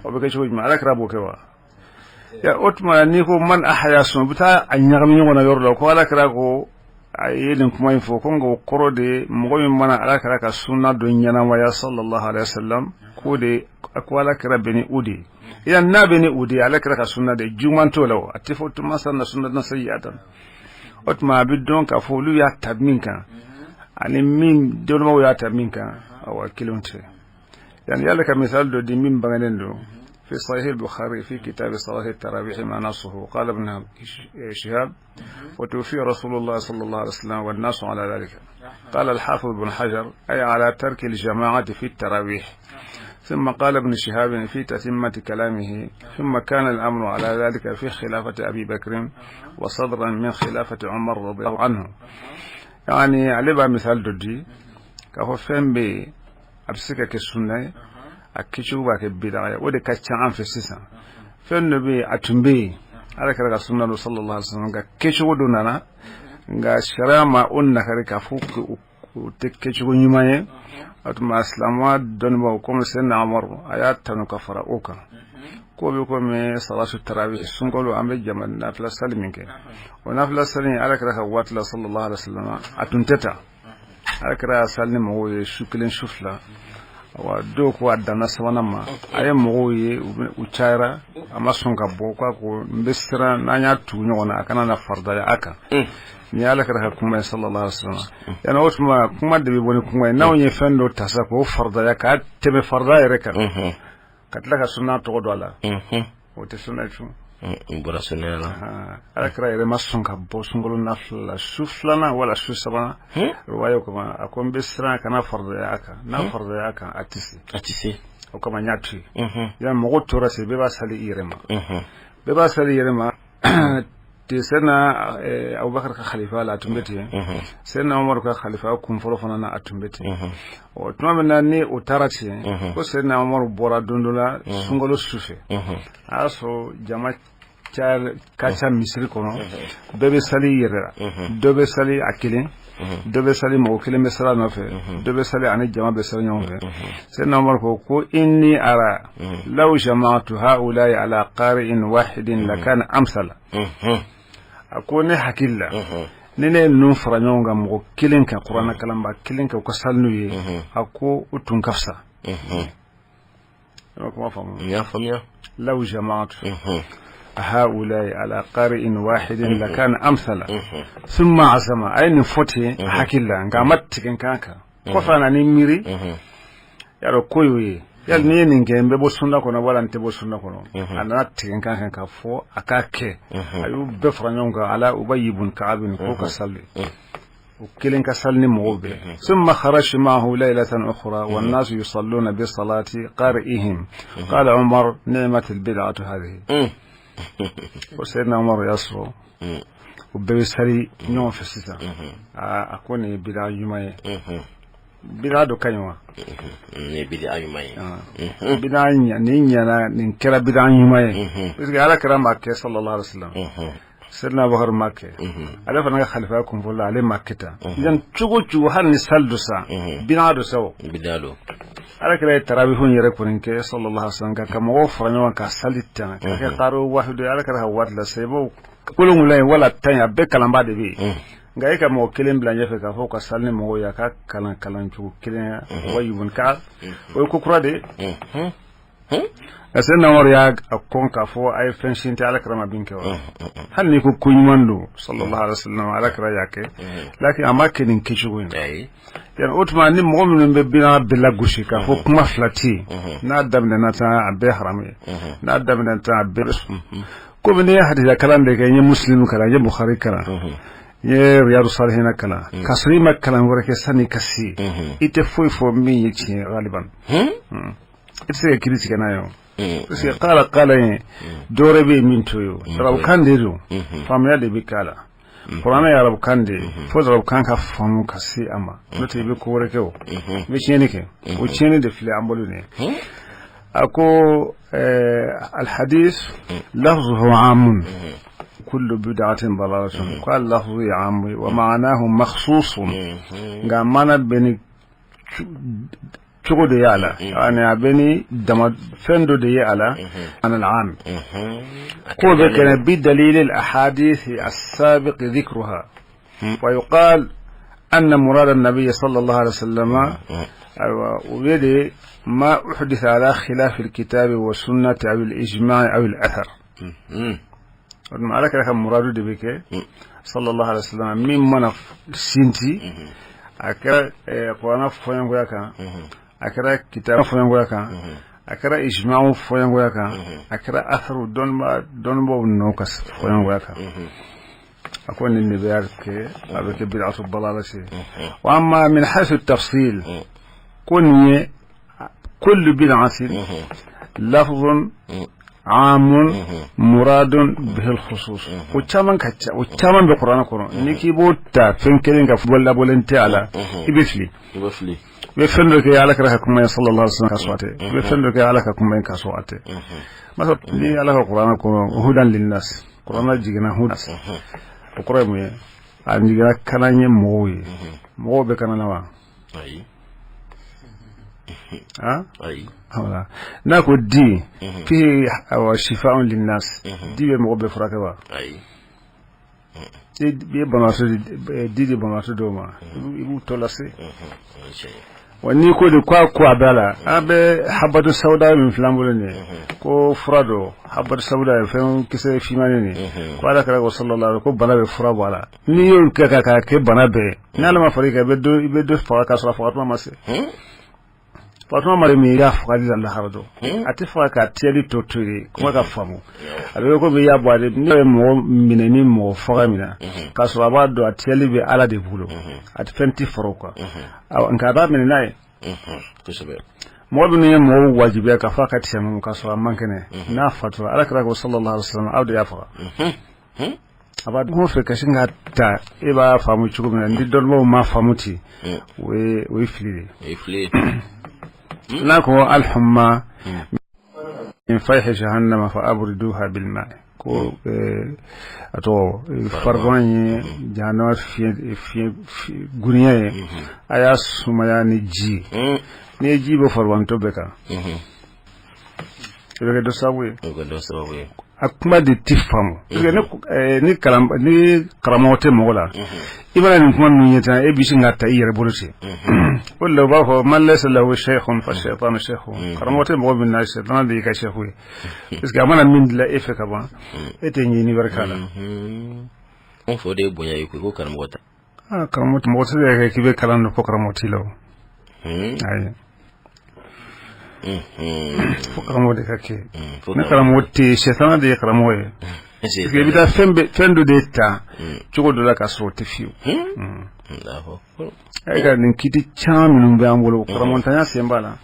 o bɛ kɛ cogo jumɛn? Ala kɛra b'o kɛ wa? Ya, o tuma n'i ko من أحيا سنة, u bɛ taa a ɲagami ɲɔgɔn na yɔrɔ la ko Ala kɛra ko a ye nin kuma in fɔ ko nka o kɔrɔ de, mɔgɔ min mana Ala kɛra ka sunna dɔ ɲɛnamaya صلى الله عليه وسلم, k'o de ko Ala kɛra bɛ ni o de ye. Yan n'a bɛ ni o de ye, Ala kɛra ka sunna de juguman t'o la, o a tɛ fɔ من سن سنة سيئة. O tuma a bɛ dɔn k'a fɔ olu y'a ta min kan ani min dɔnnibaw y'a ta min kan, awa, kelenw tɛ. Yani yala ka misali dɔ di min bangenen don في صحيح البخاري في كتاب صلاة التراويح ما نصه: قال ابن شهاب: وتوفي رسول الله صلى الله عليه وسلم والناس على ذلك. قال الحافظ بن حجر: أي على ترك الجماعة في التراويح. ثم قال ابن شهاب في تتمة كلامه: ثم كان الأمر على ذلك في خلافة أبي بكر وصدرا من خلافة عمر رضي الله عنه. Yani ale b'a misali dɔ di k'a fɔ fɛn bɛ yen, a bɛ se ka kɛ sunna ye, a kɛcogo b'a kɛ bid'a ye. O de ka ca an fɛ sisan. Fɛn dɔ bɛ yen, a tun bɛ yen, Ala kɛra ka sunna don صلى الله عليه وسلم, nka kɛcogo dɔ nana, nka sariya ma o nakari k'a fɔ o tɛ kɛcogo ɲuman ye. O tuma silamɛya dɔnnibaaw komi Seyidina Umaru, a y'a tanu ka fara o kan ko bɛ komi salatu tarawih, sunkalo an bɛ jama nafila sali min kɛ. O nafila sali, Ala kɛra ka waati la صلى الله عليه وسلم, a tun tɛ ta. Ala kɛra y'a sali ni mɔgɔw ye su kelen, su fila. Wa dɔw ko a danna sabanan ma. A ye mɔgɔw ye, u cayara, a ma sɔn ka bɔ k'a ko n bɛ siran n'an y'a tugu ɲɔgɔn na, a kana na faridaya a kan. Nin ye Ala kɛra ka kuma ye صلى الله عليه وسلم. Yani o tuma kuma de bɛ bɔ ni kuma ye. N'anw ye fɛn dɔ ta sa k'o faridaya k'a tɛmɛ farida yɛrɛ kan, ka tila ka sunna tɔgɔ dɔ a la, o tɛ sunna ye tun. N bɔra sunnaya la. Ala kɛra yɛrɛ ma sɔn ka bɔ sunkalo nafila la su filanan wala su sabanan riwaya kama. A ko n bɛ siran kana faridaya a kan, n'a faridaya a kan, a tɛ se. A tɛ se. O kama n y'a to yen. Yan mɔgɔ tora ten, bɛɛ b'a sali i yɛrɛ ma, bɛɛ b'a sali i yɛrɛ ma ten. Seyidina Abubakar ka khalifa la, a tun bɛ ten. Seyidina Umaru ka khalifa kun fɔlɔ fana na, a tun bɛ ten. Ɔ, tuma min na ni o taara ten, ko Seyidina Umaru bɔra don dɔ la sunkalo su fɛ, a y'a sɔrɔ jama ka ca misiri kɔnɔ, bɛɛ bɛ sali i yɛrɛ la, dɔ bɛ sali a kelen, dɔ bɛ sali mɔgɔ kelen bɛ sali a nɔfɛ, dɔ bɛ sali ani jama bɛ sali ɲɔgɔn fɛ. Seyidina Umaru ko إني أرى لو جمعت هؤلاء على قارئ واحد لكان أمثل. A ko ne hakili la, ni ne ye ninnu fara ɲɔgɔn kan mɔgɔ kelen kan, kuranɛ kalanba kelen kan, u ka sali n'u ye, a ko o tun ka fisa. I ma kuma faamu? N y'a faamuya. لو جمعت. هؤلاء على قارئ واحد لكان أمثل ثم عزم a ye nin fɔ ten hakili la, nka a ma tigɛ n kan kan. Kɔfɛ a nana miiri yarɔ ko y'o ye, yali n'i ye nin kɛ, n bɛ bɔ sunna kɔnɔ wala n tɛ bɔ sunna kɔnɔ? A nana tigɛ n kan kan k'a fɔ a k'a kɛ. A y'u bɛɛ fara ɲɔgɔn kan ala Ubayi bun Ka'ab ko ka sali, o kelen ka sali ni mɔgɔw bɛɛ. ثم خرجت معه ليلة أخرى والناس يصلون بصلاة قارئهم، قال عمر: نعمة البدعة هذه. Ko Seydina Umar y'a sɔrɔ u bɛɛ bɛ sali ɲɔgɔn fɛ sisan, a ko nin ye bida ɲuman ye. Bida dɔ ka ɲi wa? Nin ye bida ɲuman ye. Bida nin ɲɛna, nin kɛra bida ɲuman ye, parce que Ala kira ma kɛ, sallallahu alaihi wasallam. Seydina Abubakar ma kɛ, ale fana ka xalifaya kun fɔlɔ la, ale ma kɛ tan. Yan cogo cogo, hali ni sali do sa, bida do sa o. Bida do. Ala kira ye tarawihu yɛrɛ kɔni kɛ, sallallahu alaihi wasallam, ka mɔgɔw fara ɲɔgɔn kan ka sali tan ka kɛ qari wahidu. Ala kira ka waati la, sahabaw 7 ye wala 10 ye, a bɛɛ kalanba de bɛ yen. Nka e ka mɔgɔ kelen bila ɲɛfɛ k'a fɔ ka sali ni mɔgɔw ye, a ka kalan kalancogo kelen Ubayi bun Ka'ab, o ye ko kura de ye. Nka Seydina Umar y'a kɔn k'a fɔ a ye fɛn sin tɛ Ala kira ma bin kɛ wa. Hali n'i ko ko ɲuman don, sallallahu alaihi wasallam, Ala kira y'a kɛ, lakin a ma kɛ nin kɛcogo in na. Yani o tuma ni mɔgɔ minnu bɛ bina bɛɛ lagosi k'a fɔ kuma fila tɛ yen, n'a daminɛna tan a bɛɛ haramu ye, n'a daminɛna tan a bɛɛ, komi ne ye hadisa kalan de kɛ, n ye Muslim kalan, n ye Bukhari kalan, n ye Riyadu Salihina kalan, k'a sɔrɔ i ma kalan wɛrɛ kɛ sanni ka se, i tɛ foyi fɔ min ye tiɲɛ galiban, i tɛ se ka kiiri tigɛ n'a ye o, parce que qala qala ye dɔwɛrɛ bɛ yen min t'o ye o. Arabukan de don, faamuya de bɛ k'a la. Kuranɛ ye arabukan de ye, fo arabukan ka faamu ka se a ma, n'o tɛ i bɛ ko wɛrɛ kɛ o, i bɛ tiɲɛni kɛ. O tiɲɛni de filɛ an bolo nin ye. A ko الحديث لفظه عام، كل بدعة ضلالة. قال لفظه عام ومعناه مخصوص، nka mana bɛ ni cogo de y'a la, yani a bɛ ni dama fɛn dɔ de ye a la عن العام. ko bɛ kɛnɛ بدليل الأحاديث السابق ذكرها، ويقال أن مراد النبي صلى الله عليه وسلم ويدي ما أحدث على خلاف الكتاب والسنة أو الإجماع أو الأثر. Ala kira ka muradu de bɛ kɛ, sallallahu alaihi wasallam, min mana sinti, a kɛra kuranɛ fɔɲɔgɔnya kan, a kɛra kitabu fɔɲɔgɔnya kan, a kɛra ijma'u fɔɲɔgɔnya kan, a kɛra atharu dɔnnibaw nɔ ka fɔɲɔgɔnya kan, a ko nin de bɛ kɛ, a bɛ kɛ bid'atu dalalati. Wa amma min haythu tafsil, ko nin ye كل بدعة لفظ عام مراد به الخصوص. O caman ka ca, o caman bɛ kuranɛ kɔnɔ. N'i k'i b'o ta fɛn kelen ka bɔ labɔlen tɛ a la, i bɛ fili. I bɛ fili. I bɛ fɛn dɔ kɛ Ala kira ka kuma ye, sallallahu alaihi wasallam, ka sɔrɔ a tɛ. I bɛ fɛn dɔ kɛ Ala ka kuma ye ka sɔrɔ a tɛ. Masa ni Ala ka kuranɛ kɔnɔ hudan linnas, kuranɛ jiginna hudan, o kɔrɔ ye mun ye? A jiginna kana ye mɔgɔw ye. Mɔgɔw bɛ kana na wa? Ayi. Ah. Ayi. Voilà. N'a ko di fihi awa shifa'un linnas, di bɛ mɔgɔ bɛɛ furakɛ wa? Ayi. I ye banabaatɔ di di banabaatɔ dɔw ma, i b'u tɔ lase. O ye tiɲɛ ye. Wa n'i ko de ko a b'a la, an bɛ habatu sawuda min filɛ an bolo nin ye, ko fura dɔ habatu sawuda ye fɛn kisɛ finmanin nin ye, ko Ala kɛra ko sallallahu alaihi, ko bana bɛ fura bɔ a la. N'i y'o kɛ ka k'a kɛ bana bɛɛ ye, ni Ala ma far'i kan, i bɛ dɔ faga k'a sɔrɔ a fagatuma ma se. Fagatuma ma min, i y'a fagali la lahara dɔn, a tɛ faga k'a tiyali tɔ to yen. Kuma ka faamu, a bɛ komi i y'a bɔ a de. Ne ye mɔgɔ minɛ ni mɔgɔ faga min k'a sɔrɔ a b'a dɔn a tiyali bɛ Ala de bolo, a tɛ fɛn tɛ fara o kan, nka a b'a minɛ n'a ye. Mɔgɔ minnu ye mɔgɔw wajibiya k'a fɔ a ka tɛmɛ k'a sɔrɔ a man kɛnɛ, n'a fatura, Ala kira ko sallallahu alaihi wasallam, aw de y'a faga. A b'a dɔn fɛ ka sin ka ta, e b'a faamu cogo min na, ni dɔnnibaw ma faamu ten, o ye fili de ye. O ye fili ye. N'a ko الحمى من فيح جهنم فأبردوها بالماء, ko a tɔgɔ farigan ye jahanama fiɲɛ fiɲɛ guniya ye, a y'a sumaya ni ji. N'i ye ji bɔ farigantɔ bɛɛ kan, i bɛ kɛ dɔ sababu ye. O bɛ kɛ dɔ sababu ye. A kuma de tɛ faamu parce que ni ni karamɔgɔ tɛ mɔgɔ la, i b'a nin kuma ninnu ye tan, e bɛ sin ka ta i yɛrɛ bolo ten. O de la u b'a fɔ man laysa lahu shaykhun fa shaytanu shaykhu. Karamɔgɔ tɛ mɔgɔ min na, shaytan de y'i ka cheikhu ye, parce que a mana min dilan e fɛ ka ban, e tɛ ɲini wɛrɛ k'a la. An fɔ de ye bonya ye koyi ko karamɔgɔ ta. Aa, karamɔgɔ, mɔgɔ tɛ se ka kɛ k'i bɛ kalan dɔn fo karamɔgɔ t'i la o. Ayi, fo karamɔgɔ de ka kɛ. Ni karamɔgɔ tɛ yen, sɛtana de ye karamɔgɔ ye, parce que i bɛ taa fɛn bɛ fɛn dɔ de ta cogo dɔ la k'a sɔrɔ o tɛ fiyewu. E ka nin kiti caman minnu bɛ an bolo, karamɔgɔntanya sen b'a la.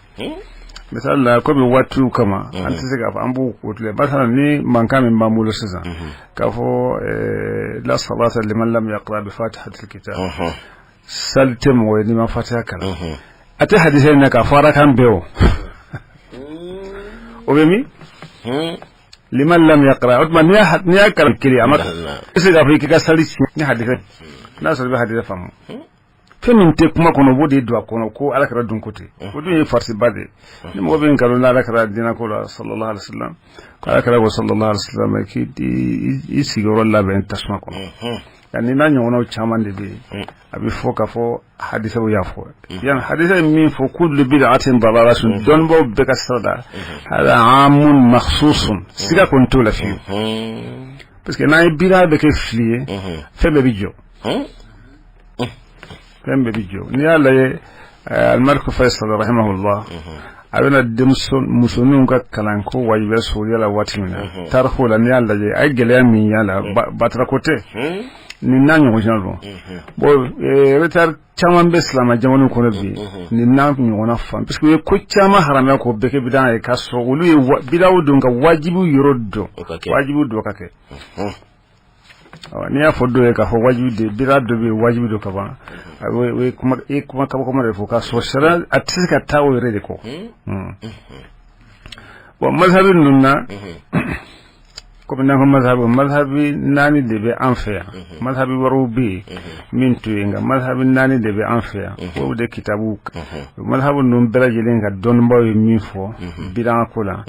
Misali la, komi waatiw kama an tɛ se k'a fɔ an b'o ko tile barisa ni mankan min b'an bolo sisan k'a fɔ la salata liman lam yaqra bi fatihatil kitab, sali tɛ mɔgɔ ye n'i ma fatiha kalan, a tɛ hadisa in na k'a fɔ arakan bɛɛ. O bɛ min liman lam yaqra, o tuma n'i y'a kalan kelen, a ma se k'a fɔ i k'i ka sali tiɲɛ ni hadisa n'a sɔrɔ i bɛ hadisa faamu. Fɛn min tɛ kuma kɔnɔ, o b'o de don a kɔnɔ ko ala kira dun ko ten. O dun ye farisiba de ye. Ni mɔgɔ bɛ nkalon na ala kira diinɛ ko la, sallallahu alaihi wasallam, ko ala kira ko sallallahu alaihi wasallam k'i i sigiyɔrɔ labɛn tasuma kɔnɔ, yani n'a ɲɔgɔnnaw caman de bɛ yen. A bɛ fɔ k'a fɔ hadisaw y'a fɔ, yani hadisa ye min fɔ, kullu bid'atin dalalatun, dɔnnibaw bɛɛ ka sira da, hada amun makhsusun, siga kɔni t'o la fiyewu, parce que n'an ye bida bɛ kɛ fili ye, fɛn bɛɛ bɛ jɔ, fɛn bɛɛ bɛ jɔ. N'i y'a lajɛ, Al-Malik Faisal rahimahullah, a bɛna denmuso musoninw ka kalanko wajibiya Saudiya la waati min na, tariku la, n'i y'a lajɛ, a ye gɛlɛya min y'a la, batarako tɛ nin n'a ɲɔgɔnna don. Bon, retard caman bɛ silamɛ jamanaw kɔnɔ bi nin n'a ɲɔgɔnna fan, parce que u ye ko caman haramaya k'o bɛɛ kɛ bidan ye, k'a sɔrɔ olu ye bidaw don ka wajibiw yɔrɔ dɔn, wajibiw dɔ ka kɛ. N'i y'a fɔ dɔw ye k'a fɔ wajibi de bida dɔ bɛ yen, wajibi don ka ban, o ye kuma, i ye kuma kabakoma de fɔ, k'a sɔrɔ sariya a tɛ se ka taa o yɛrɛ de kɔ. Bon, mazhabi ninnu na, komi n'an ko mazhabi, mazhabi naani de bɛ an fɛ yan. Mazhabi wɛrɛw bɛ yen min to yen, nka mazhabi naani de bɛ an fɛ yan. O de kitabu mazhabu ninnu bɛɛ lajɛlen ka dɔnnibaw ye min fɔ bidan ko la,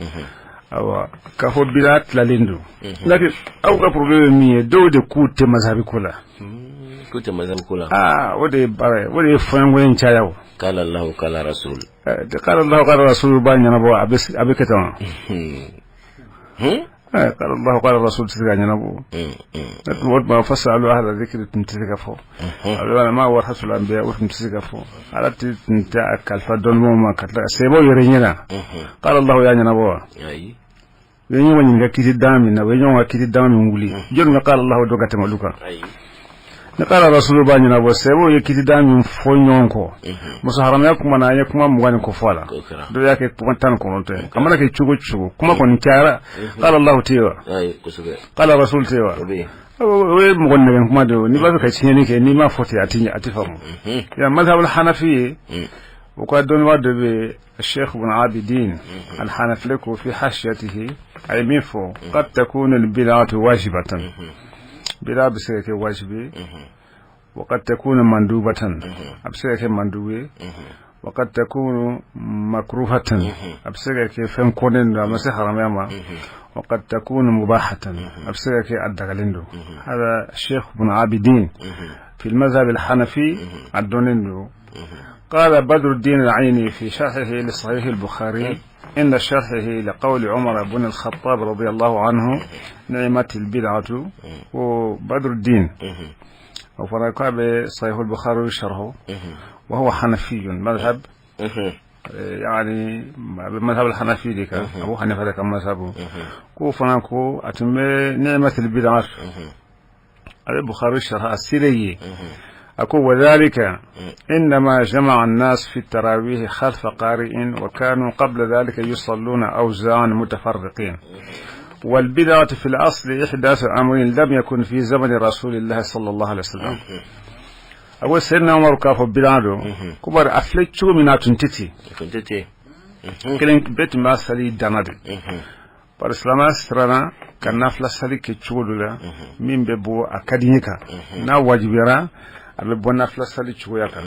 awa, k'a fɔ bida tilalen don. Lakin aw ka problème ye min ye, dɔw de k'u tɛ mazhabi ko la. K'u tɛ mazhabi ko la. Aa, o de ye baara ye, o de ye fɔɲɔgɔnkɔ in caya o. Qala Allahu qala rasul. Qala Allahu qala rasul b'a ɲɛnabɔ, a bɛ kɛ tan wa? Qala Allahu qala rasul tɛ se ka ɲɛnabɔ. O tuma fasalu ahla dhikri tun tɛ se ka fɔ. Al-ulama warasatul anbiya, o tun tɛ se ka fɔ. Ala tɛ tun tɛ a kalifa dɔnnibaw ma ka tila sɛbɛw yɛrɛ ɲɛna. Qala Allahu y'a ɲɛnabɔ wa? Ayi. U ye ɲɔgɔn ɲininka kiti dan min na, u ye ɲɔgɔn ka kiti dan min wuli, jɔnni ka qala Allahu dɔn ka tɛmɛ olu kan? Ni qala rasulu b'a ɲɛnabɔ, sɛbɛw ye kiti dan min fɔ ɲɔgɔn kɔ muso haramaya kuma na, an ye kuma 20 ni kɔ fɔ a la, dɔw y'a kɛ kuma 19 ye. A mana kɛ cogo cogo, kuma kɔni cayara. Qala Allahu tɛ yen wa? Qala rasul tɛ yen wa? O ye mɔgɔ nɛgɛn kuma de ye. N'i b'a fɛ ka tiɲɛni kɛ, n'i m'a fɔ ten, a tɛ ɲɛ, a tɛ faamu. Yan mazhabul hanafi ye, u ka dɔnnibaa dɔ bɛ yen, الشيخ ابن عابدين الحنفي، في حاشيته أي ميفو قد تكون البدعة واجبة، بدعة بسيك واجبة، وقد تكون مندوبة أبسيك مندوبة، وقد تكون مكروهة أبسيك فهم كونين مسيح حرام، وقد تكون مباحة أبسيك الدغلندو. هذا الشيخ ابن عابدين في المذهب الحنفي الدونيندو. قال بدر الدين العيني في شرحه لصحيح البخاري إن شرحه لقول عمر بن الخطاب رضي الله عنه نعمة البدعة، وبدر الدين وفرقا بصحيح البخاري شرحه، وهو حنفي مذهب، يعني مذهب الحنفي ديك أبو حنيفة ديك مذهبه كو فنانكو أتم نعمة البدعة البخاري شرح السيرية أكو وذلك إنما جمع الناس في التراويح خلف قارئ، وكانوا قبل ذلك يصلون أوزاعا متفرقين، والبدعة في الأصل إحداث أمر لم يكن في زمن رسول الله صلى الله عليه وسلم. أقول سيدنا عمر كافو بدعة كبر أفلت شو من أتنتتي kelen bɛɛ tun b'a sali dama de. Bari silamɛya siranna ka nafila sali kɛ cogo dɔ la min bɛ bɔ a ka di n ye kan, n'a wajibiyara a bɛ bɔ nafila sali cogoya kan.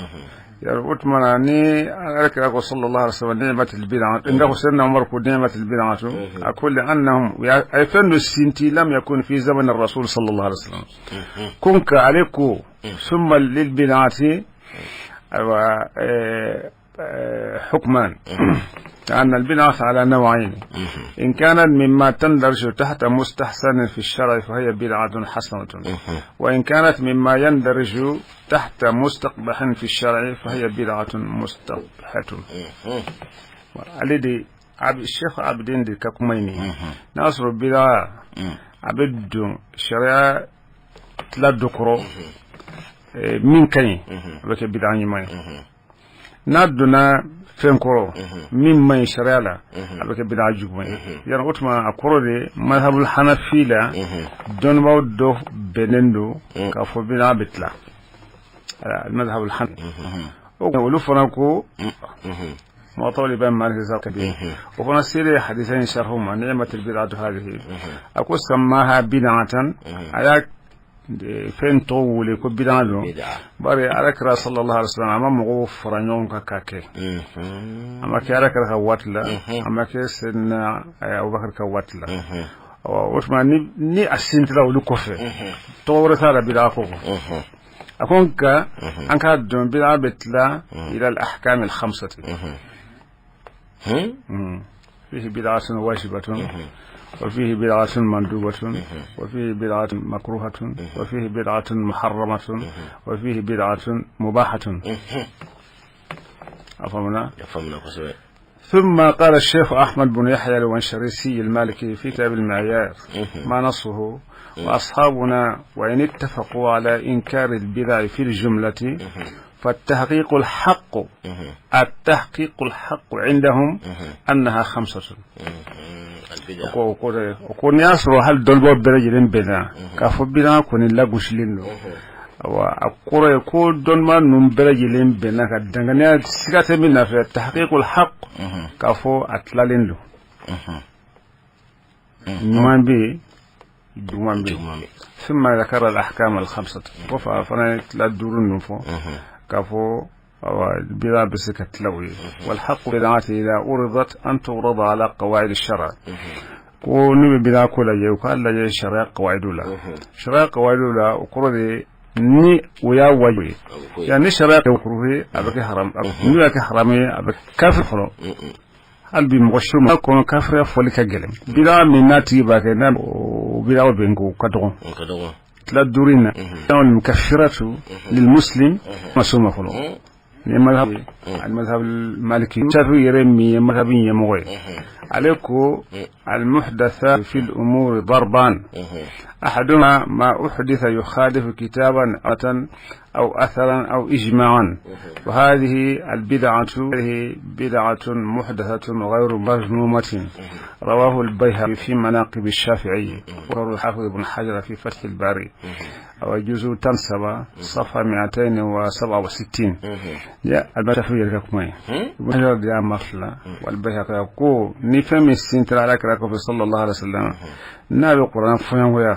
Yɔrɔ o tuma na ni Ala kira ko sallallahu alaihi wasallam ni'matul bid'a n ko sayyidina Umar ko ni'matul bid'atu, a ko li annahum a ye fɛn dɔ sinti lam yakun fi zaman ar-rasul sallallahu alaihi wasallam. Ko nka ale ko summa lil bid'ati ayiwa حكمان، لأن البدعة على نوعين: إن كانت مما تندرج تحت مستحسن في الشرع فهي بدعة حسنة، وإن كانت مما يندرج تحت مستقبح في الشرع فهي بدعة مستقبحة. Ale de Sheikh Abidin de ka kuma in ye n'a sɔrɔ bid'a a bɛ don sariya tila dɔ kɔrɔ min ka ɲi, a bɛ kɛ bid'a ɲuman ye. N'a donna fɛn kɔrɔ min man ɲi sariya la, a bɛ kɛ bid'a juguman ye. Yɔrɔ o tuma a kɔrɔ de mazhabul hanafi la, dɔnnibaaw dɔ bɛnnen don k'a fɔ bid'a bɛ tila mazhabul hanafi. Olu fana ko Muwatta Imam Malik Zakabi o fana sere hadisa in sharhu ma ni'matul bid'atu hadhihi, a ko sammaha bid'atan, a y'a fɛn tɔgɔ wele ko bid'a don, bari Ala kira sallallahu alaihi wasallam a ma mɔgɔw fara ɲɔgɔn kan k'a kɛ. A ma kɛ Ala kira ka waati la, a ma kɛ Sayyidina Abubakar ka waati la. O tuma ni a sintira olu kɔfɛ, tɔgɔ wɛrɛ t'a la bid'a kɔ. A ko nka an k'a dɔn bid'a bɛ tila ila al-ahkam al-khamsati: فيه بدعة واجبة، وفيه بدعة مندوبة، وفيه بدعة مكروهة، وفيه بدعة محرمة، وفيه بدعة مباحة. أفهمنا؟ أفهمنا. ثم قال الشيخ أحمد بن يحيى الونشريسي المالكي في كتاب المعيار ما نصه: وأصحابنا وإن اتفقوا على إنكار البدع في الجملة، فالتحقيق الحق التحقيق الحق عندهم أنها خمسة. Ko n'i y'a sɔrɔ hali dɔnnibaaw bɛɛ lajɛlen bɛnna k'a fɔ bid'a kɔni lagosilen don, awa a kɔrɔ ye ko dɔnnibaa ninnu bɛɛ lajɛlen bɛnna ka danganiya siga tɛ min nɔfɛ, tahqiqul haqq, k'a fɔ a tilalen don, ɲuman bɛ yen, juguman bɛ yen. ثم ذكر الأحكام الخمسة, kɔfɛ a fana ye tila duuru ninnu fɔ k'a fɔ bid'a bɛ se ka tila o ye. والحق بدعة إذا أرضت أن تعرض على قواعد الشرع. Ko n'u bɛ bid'a ko lajɛ, u k'a lajɛ sariya qawaidu la. Sariya qawaidu la, o kɔrɔ de ni o y'a wajibi ye, yani ni sariya kɛ makruh ye, a bɛ kɛ haram, n'u y'a kɛ haram ye, a bɛ kafir fɔlɔ. Hali bi mɔgɔ si ma kɔnɔ kafiriya fɔli ka gɛlɛn. Bid'a min n'a tigi b'a kɛ n'a o bid'a bɛ ko ka dɔgɔn tila duuru in na, المكفرة للمسلم ma s'o ma fɔlɔ. Ni mazhab al-mazhab al-maliki, Shafi yɛrɛ min ye mazhab ɲɛmɔgɔ ye, ale ko المحدثة في الأمور ضربان: أحدهما ما أحدث يخالف كتابا أو أثرا أو إجماعا، وهذه البدعة هذه بدعة محدثة غير مذمومة. رواه البيهقي في مناقب الشافعي، ورواه الحافظ بن حجر في فتح الباري أو جزء 17 صفحة 267. يا الشافعي الكمي ابن حجر يا مفلا والبيهقي ko ni fɛn min sintira Ala kira kɔfɛ sallallahu alaihi wasallam, n'a bɛ Kuran fɔɲɔgɔnya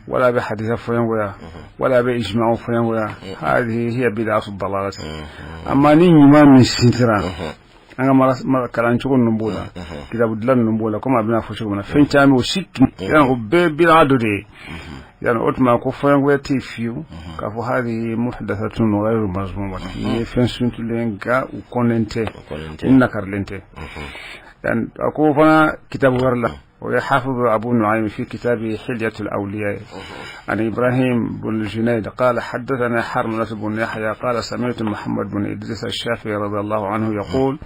wala bɛ hadisa fɔɲɔgɔnya wala bɛ ijma'u fɔɲɔgɔnya, هذه هي بدعة الضلالة. Amma ni ɲuman min sintira, an ka kalancogo ninnu b'o la, kitabu dilan ninnu b'o la, komi a bɛna fɔ cogo min na, fɛn caman o si tun yani o bɛɛ bid'a dɔ de ye. Yani o tuma ko fɔɲɔgɔnya tɛ fiyewu k'a fɔ هذه محدثة غير مذمومة, ni ye fɛn suntulen nka u kɔnnen tɛ, u nakarilen tɛ. Yani a ko fana kitabu wɛrɛ la, ويحافظ أبو نعيم في كتابه حلية الأولياء عن إبراهيم بن الجنيد قال: حدثنا حرملة بن يحيى قال: سمعت محمد بن إدريس الشافعي رضي الله عنه يقول: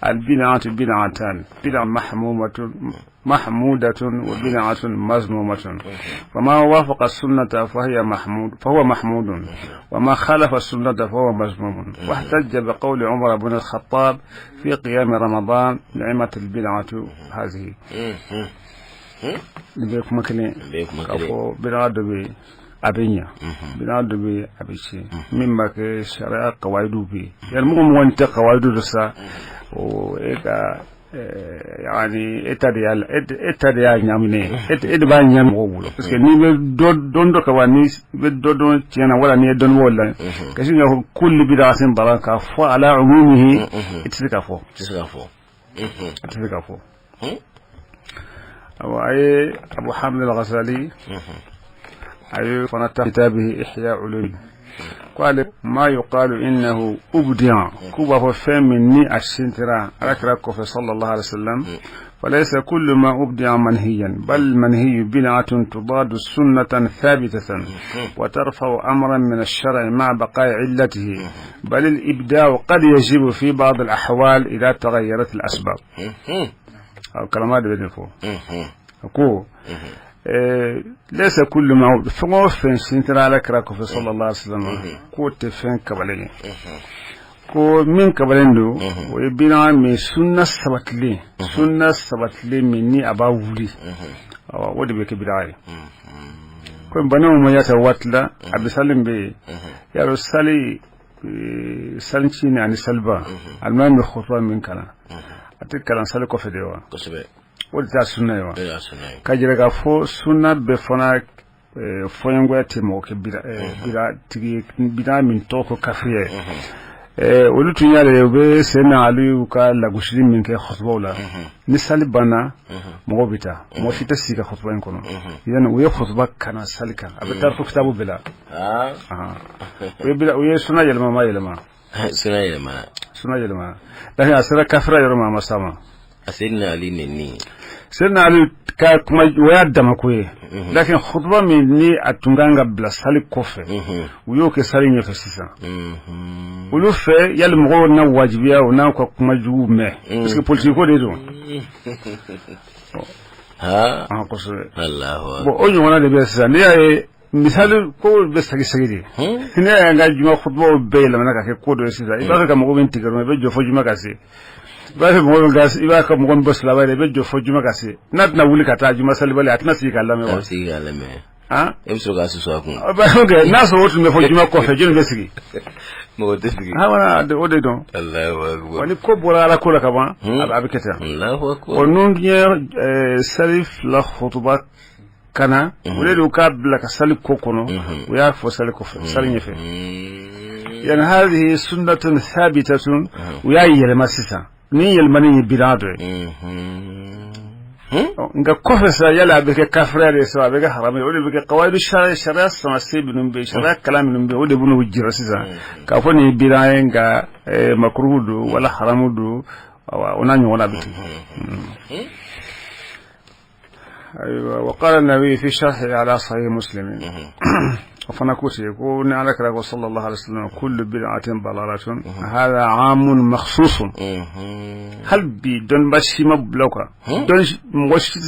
البدعة بدعتان، بدعة محمومة محمودة وبدعة مذمومة، فما وافق السنة فهي محمود فهو محمود، وما خالف السنة فهو مذموم. واحتج بقول عمر بن الخطاب في قيام رمضان: نعمة البدعة هذه. Nin bɛ kuma kelen k'a fɔ bid'a dɔ bɛ yen a bɛ ɲa, bid'a dɔ bɛ yen a bɛ tiɲɛ, min b'a kɛ sariya kawaidu bɛ yen. Yani mɔgɔ mɔgɔ tɛ kawaidu dɔ sa o e ka Yani e ta de y'a e ta de y'a ɲaaminen e de b'a ɲaami mɔgɔw bolo, parce que n'i bɛ dɔ dɔn dɔ ka wa, n'i bɛ dɔ dɔn tiɲɛ na, wala n'i ye dɔnnibaaw la, ka sin k'a fɔ kullu bid'atin dalal, k'a fɔ ala umumihi, i tɛ se k'a fɔ. I tɛ se k'a fɔ. I tɛ se k'a fɔ. Awa, a ye Abu Hamid al-Ghazali, a ye fana ta kitabihi Ihya Ulum, ko ale ma yuqalu innahu ubdi'a, k'u b'a fɔ fɛn min ni a sintira ala kira kɔfɛ sallallahu alaihi wasallam, فليس كل ما أبدع منهيا، بل المنهي بدعة تضاد سنة ثابتة وترفع أمرا من الشرع مع بقاء علته، بل الإبداع قد يجب في بعض الأحوال إذا تغيرت الأسباب. أو كلمات بين ko laysa kullu ma, fɛn o fɛn sintira ala kira kɔfɛ sallallahu alaihi wasallam, k'o tɛ fɛn kabalen ye. Ko min kabalen don, o ye bid'a min sunna sabatilen, sunna sabatilen min ni a b'a wuli, awa, o de bɛ kɛ bid'a ye. Ko Bani Umayya ta waati la, a bɛ sali bɛ yen yarɔ, sali salicinin ani saliba, alimami bɛ khutba min kalan, a tɛ kalan sali kɔfɛ de wa? O de t'a sunna ye wa? Ka jira k'a fɔ sunna bɛɛ fana fɔɲɔgɔnya tɛ mɔgɔ kɛ bida tigi, bida min tɔgɔ ko kafiriya ye. Olu tun y'ale, u bɛ Seyidina Aliyu ka lagosili min kɛ khutubaw la, ni sali banna, mɔgɔw bɛ taa, mɔgɔ si tɛ sigi ka khutuba in kɔnɔ. Yani u ye khutuba kana sali kan, a bɛ taa fo kitabu bɛɛ la. U ye sunna yɛlɛma, ma yɛlɛma. Sunna yɛlɛma. Sunna yɛlɛma, lakin a sera kafira yɔrɔ ma, a ma s'a ma. A Seyidina Ali neni. Seyidina Ali ka kuma, o y'a damako ye, lakin khutuba min ni a tun kan ka bila sali kɔfɛ, u y'o kɛ sali ɲɛfɛ sisan. Olu fɛ yali mɔgɔw na wajibiya u n'a ka kuma jugu mɛn, parce que politique ko de don. Kosɛbɛ. Bon, o ɲɔgɔnna de bɛ sisan. N'i y'a ye, misali ko bɛ sagi sagi de, ne y'an ka juma khutubaw bɛɛ yɛlɛmana ka kɛ ko dɔ ye sisan. I b'a fɛ ka mɔgɔ min tigɛ, i bɛ jɔ fo juma ka se. I b'a fɛ mɔgɔ min ka, i b'a ka mɔgɔ min bɔ silamɛ i bɛ jɔ fo juma ka se. N'a tɛna wuli ka taa juma salibali, a tɛna sigi k'a lamɛn wa? A bɛ sigi k'a lamɛn. E bɛ sɔrɔ k'a susu a kun. N'a sɔrɔ o tun bɛ fɔ juma kɔfɛ, jɔnni bɛ sigi? Mɔgɔ tɛ sigi. O de dɔn. Wa ni ko bɔra ala ko la ka ban, a bɛ kɛ ten. O nun ye sali fila khutuba kana, o de don k'a bila ka sali ko kɔnɔ, u y'a fɔ sali kɔfɛ, sali ɲɛfɛ. Yani hadhihi sunnatun thabitatun, u y'a yɛlɛma sisan. Ni yɛlɛmani ye bid'a dɔ ye, nka kɔfɛ sa, yala a bɛ kɛ kafiriya de ye sa, a bɛ kɛ haramu ye, o de bɛ kɛ qawaidu sariya, sariya samase minnu bɛ yen, sariya kalan minnu bɛ yen, o de bɛn'o jira sisan k'a fɔ nin ye bid'a ye, nka makuruhu don wala haramu don, o n'a ɲɔgɔnna bɛ ten. أيوة، وقال النبي في شرحه على صحيح مسلم، وفنا كوسي يقول على كلام صلى الله عليه وسلم: كل بدعة ضلالة، هذا عام مخصوص. هل بي دون باشي ما بلوكا دون مش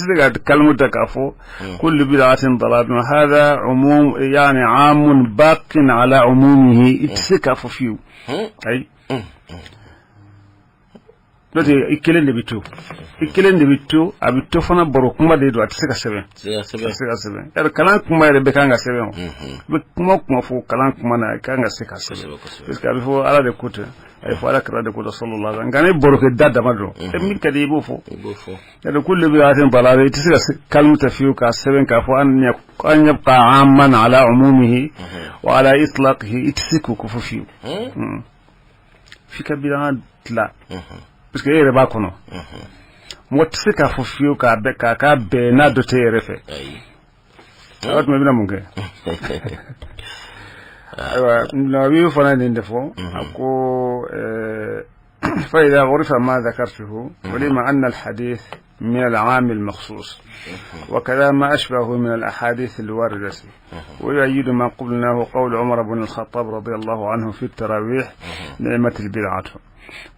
كلمة كافو كل بدعة ضلالة، هذا عموم، يعني عام باق على عمومه، اتسكا فيه. أي n'o tɛ, i kelen de bɛ to, i kelen de bɛ to, a bɛ to fana. Baro kuma de don, a tɛ se ka sɛbɛn, a tɛ se ka sɛbɛn. Yɛrɛ kalan kuma yɛrɛ bɛɛ kan ka sɛbɛn. O i bɛ kuma o kuma fɔ kalan kuma na, i kan ka se ka sɛbɛn, parce que a bɛ fɔ ala de ko ten, a bɛ fɔ ala kira de ko ten sallallahu alaihi. Nka ni baro kɛ da dama dɔn, e min ka di i b'o fɔ. Yɛrɛ kullu bid'atin dalala, i tɛ se ka kalimu ta fiyewu k'a sɛbɛn k'a fɔ an yabqa amman ala umumihi wa ala itlaqihi, i tɛ se k'o ko fɔ fiyewu f'i ka bid'a tila, parce que e yɛrɛ b'a kɔnɔ. Mɔgɔ tɛ se k'a fɔ fiyewu k'a bɛɛ k'a k'a bɛɛ n'a dɔ tɛ e yɛrɛ fɛ. A tuma i bɛna mun kɛ? Ayiwa, Nawawi fana ye nin de fɔ. A ko فإذا عرف ما ذكرته علم أن الحديث من العام المخصوص، وكذا ما أشبهه من الأحاديث الواردة. ويؤيد ما قلناه قول عمر بن الخطاب رضي الله عنه في التراويح: نعمة البدعة.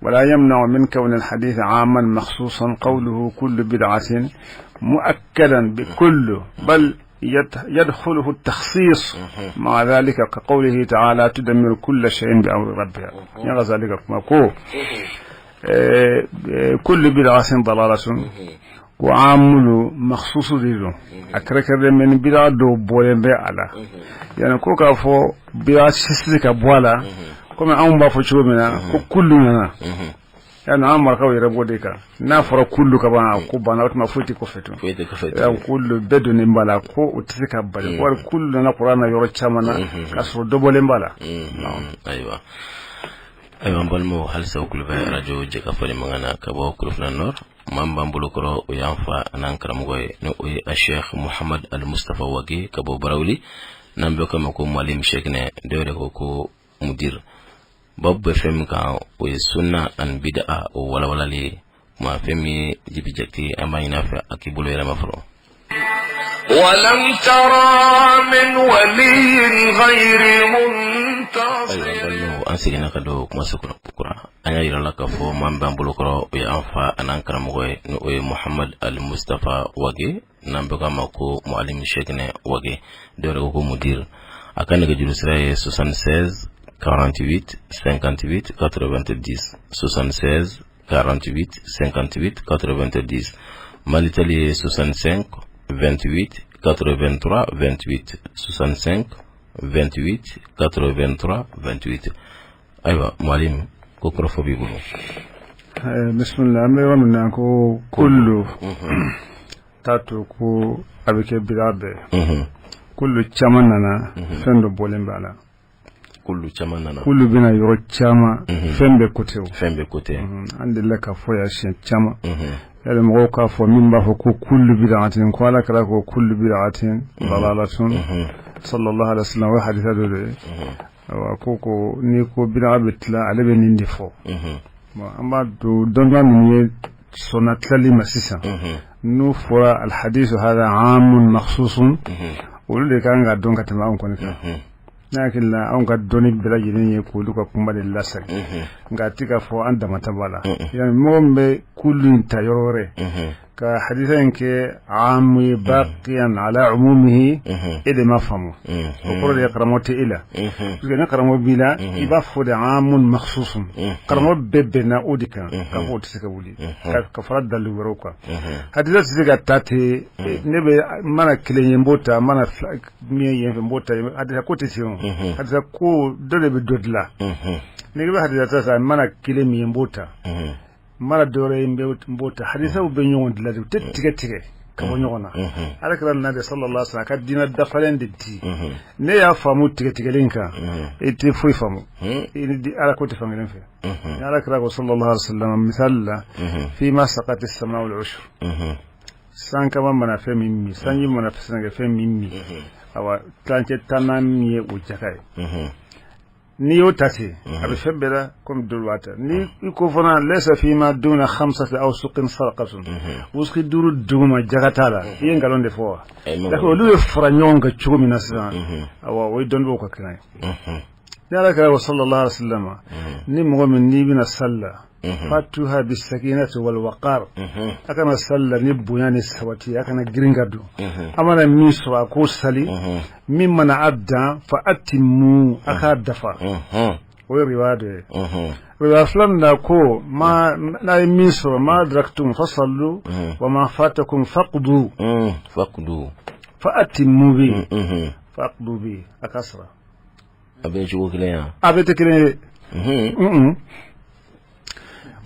ولا يمنع من كون الحديث عاما مخصوصا قوله كل بدعة مؤكدا بكل، بل يدخله التخصيص مع ذلك، كقوله تعالى: تدمر كل شيء بأمر ربها. يا ذلك ko كل بدعة ضلالة ko amulu makhsusu de don, a kɛrɛkɛrɛnnen bɛ ni bida dɔw bɔlen bɛ a la. Yani ko k'a fɔ bida si tɛ se ka bɔ a la, komi anw b'a fɔ cogo min na ko kullu nana. Yan an marakaw yɛrɛ b'o de kan. N'a fɔra kullu ka ban, ko banna, o tuma foyi tɛ kɔfɛ tun. Foyi tɛ kɔfɛ. Kullu bɛɛ donnen b'a la, ko o tɛ se ka bali. Wari kullu nana kuranɛ yɔrɔ caman na k'a sɔrɔ dɔ bɔlen b'a la. Ayiwa, ayiwa, an balimaw, halisa aw tulo bɛ arajo Jɛkafɔ de mankan na ka bɔ Korofina Nord. Maa min b'an bolo kɔrɔ, o y'an fa an'an karamɔgɔ ye, n'o o ye a Sheikh Muhammad Al Mustafa Wage ka bɔ Barawuli, n'an bɛɛ k'a ma ko Mualim Shekinɛ, dɔw yɛrɛ ko ko Mudir. Babu bɛ fɛn min kan, o ye sunna ani bid'a, o walawalali ye. Kuma fɛn min ye Jibi Jakite, an b'a ɲini a fɛ a k'i bolo yɛlɛma fɔlɔ. ولم ترى من ولي غير منتصر. Ayiwa, balimaw, an seginna ka don kumaso kɔnɔ kura. An y'a yira la k'a fɔ maa min b'an bolo kɔrɔ, o ye an fa an'an karamɔgɔ ye, n'o o ye Muhammad Al Mustafa Wage, n'an bɛɛ k'a ma ko Mualim Shekinɛ Wage, dɔw yɛrɛ ko ko Mudir. A ka nɛgɛjuru sira ye 76 48 58 90, 76 48 58 90. Malitel ye 65 28 83 28, 65 28 83 28. Ayiwa, Mualim, ko kɔrɔfɔ b'i bolo. Bisimilah. An bɛ yɔrɔ min na, ko kullu t'a to ko a bɛ kɛ bida bɛɛ. Kullu caman nana, fɛn dɔ bɔlen b'a la. Kullu caman nana. Kullu bɛna yɔrɔ caman, fɛn bɛɛ ko tɛ o. Fɛn bɛɛ ko tɛ. An delila ka fɔ yan siɲɛ caman. Yali mɔgɔw k'a fɔ min b'a fɔ ko kullu bid'atin, ko ala kira ko kullu bid'atin dalalatun, sallallahu alaihi wasallam, o ye hadisa dɔ de ye. Ayiwa, ko n'i ko bid'a bɛ tila, ale bɛ nin de fɔ. Bon, an b'a don dɔnniya ninnu ye sɔnna tilali ma sisan. N'o fɔra alhadisu hada amun makhsusun, olu de kan ka dɔn ka tɛmɛ anw kɔni kan. Ne hakili la, anw ka dɔnni bɛɛ lajɛlen ye k'olu ka kuma de lasagi, nka a tɛ k'a fɔ an damata b'a la. Yani mɔgɔ min bɛ kulu in ta yɔrɔ wɛrɛ ka hadisa in kɛ amu ye, baqiyan ala umumihi, e de ma faamu. O kɔrɔ de ye karamɔgɔ tɛ e la, parce que ni karamɔgɔ b'i la, i b'a fɔ de amun makhsusun. Karamɔgɔ bɛɛ bɛnna o de kan k'a fɔ o tɛ se ka wuli ka fara dalilu wɛrɛw kan. Hadisa tɛ se ka ta ten. Ne bɛ mana kelen ye, n b'o ta, mana min ye yen fɛ, n b'o ta. Hadisa ko tɛ ten o. Hadisa ko dɔ de bɛ dɔ dilan. N'i bɛ hadisa ta sisan, mana kelen min ye, n b'o ta, mana dɔ wɛrɛ ye, n b'o ta. Hadisaw bɛ ɲɔgɔn dilan de, u tɛ tigɛ tigɛ ka bɔ ɲɔgɔn na. Ala kira nana de, sallallahu alaihi wasallam, a ka diinɛ dafalen de di. Ne y'a faamu tigɛ tigɛlen kan, i tɛ foyi faamu, i ni ala ko tɛ fankelen fɛ. Ni ala kira ko, sallallahu alaihi wasallam, misali la, fima saqati sama wal ushur, san kaba mana fɛn min min, sanji mana sɛnɛkɛfɛn min min, awa tilancɛ tannan min ye o jaka ye, n'i y'o ta ten, a bɛ fɛn bɛɛ la komi dɔw b'a ta. Ni i ko fana laysa fima duna khamsati awsuqin sadaqatun, wusuki 5 duguma jaka t'a la, i ye nkalon de fɔ wa? D'accord, olu ye fara ɲɔgɔn kan cogo min na sisan, awa o ye dɔnnibaaw ka kira ye. Ni ala kira ko, sallallahu alaihi wasallam, ni mɔgɔ min n'i bɛna sali la, fatuha bisakinati wal waqar, a kana sali la ni bonya ni sabati, a kana girin ka don. A mana min sɔrɔ, a k'o sali. Min mana a dan, fa atimu, a k'a dafa. O ye riwaya dɔ ye. Riwaya filanan na ko ma n'a ye min sɔrɔ, ma adraktum fasallu wa ma fatakum faqdu. Faqdu. Fa atimu bi faqdu bi, a ka sara. A bɛ cogo kelen yan. A bɛɛ tɛ kelen ye.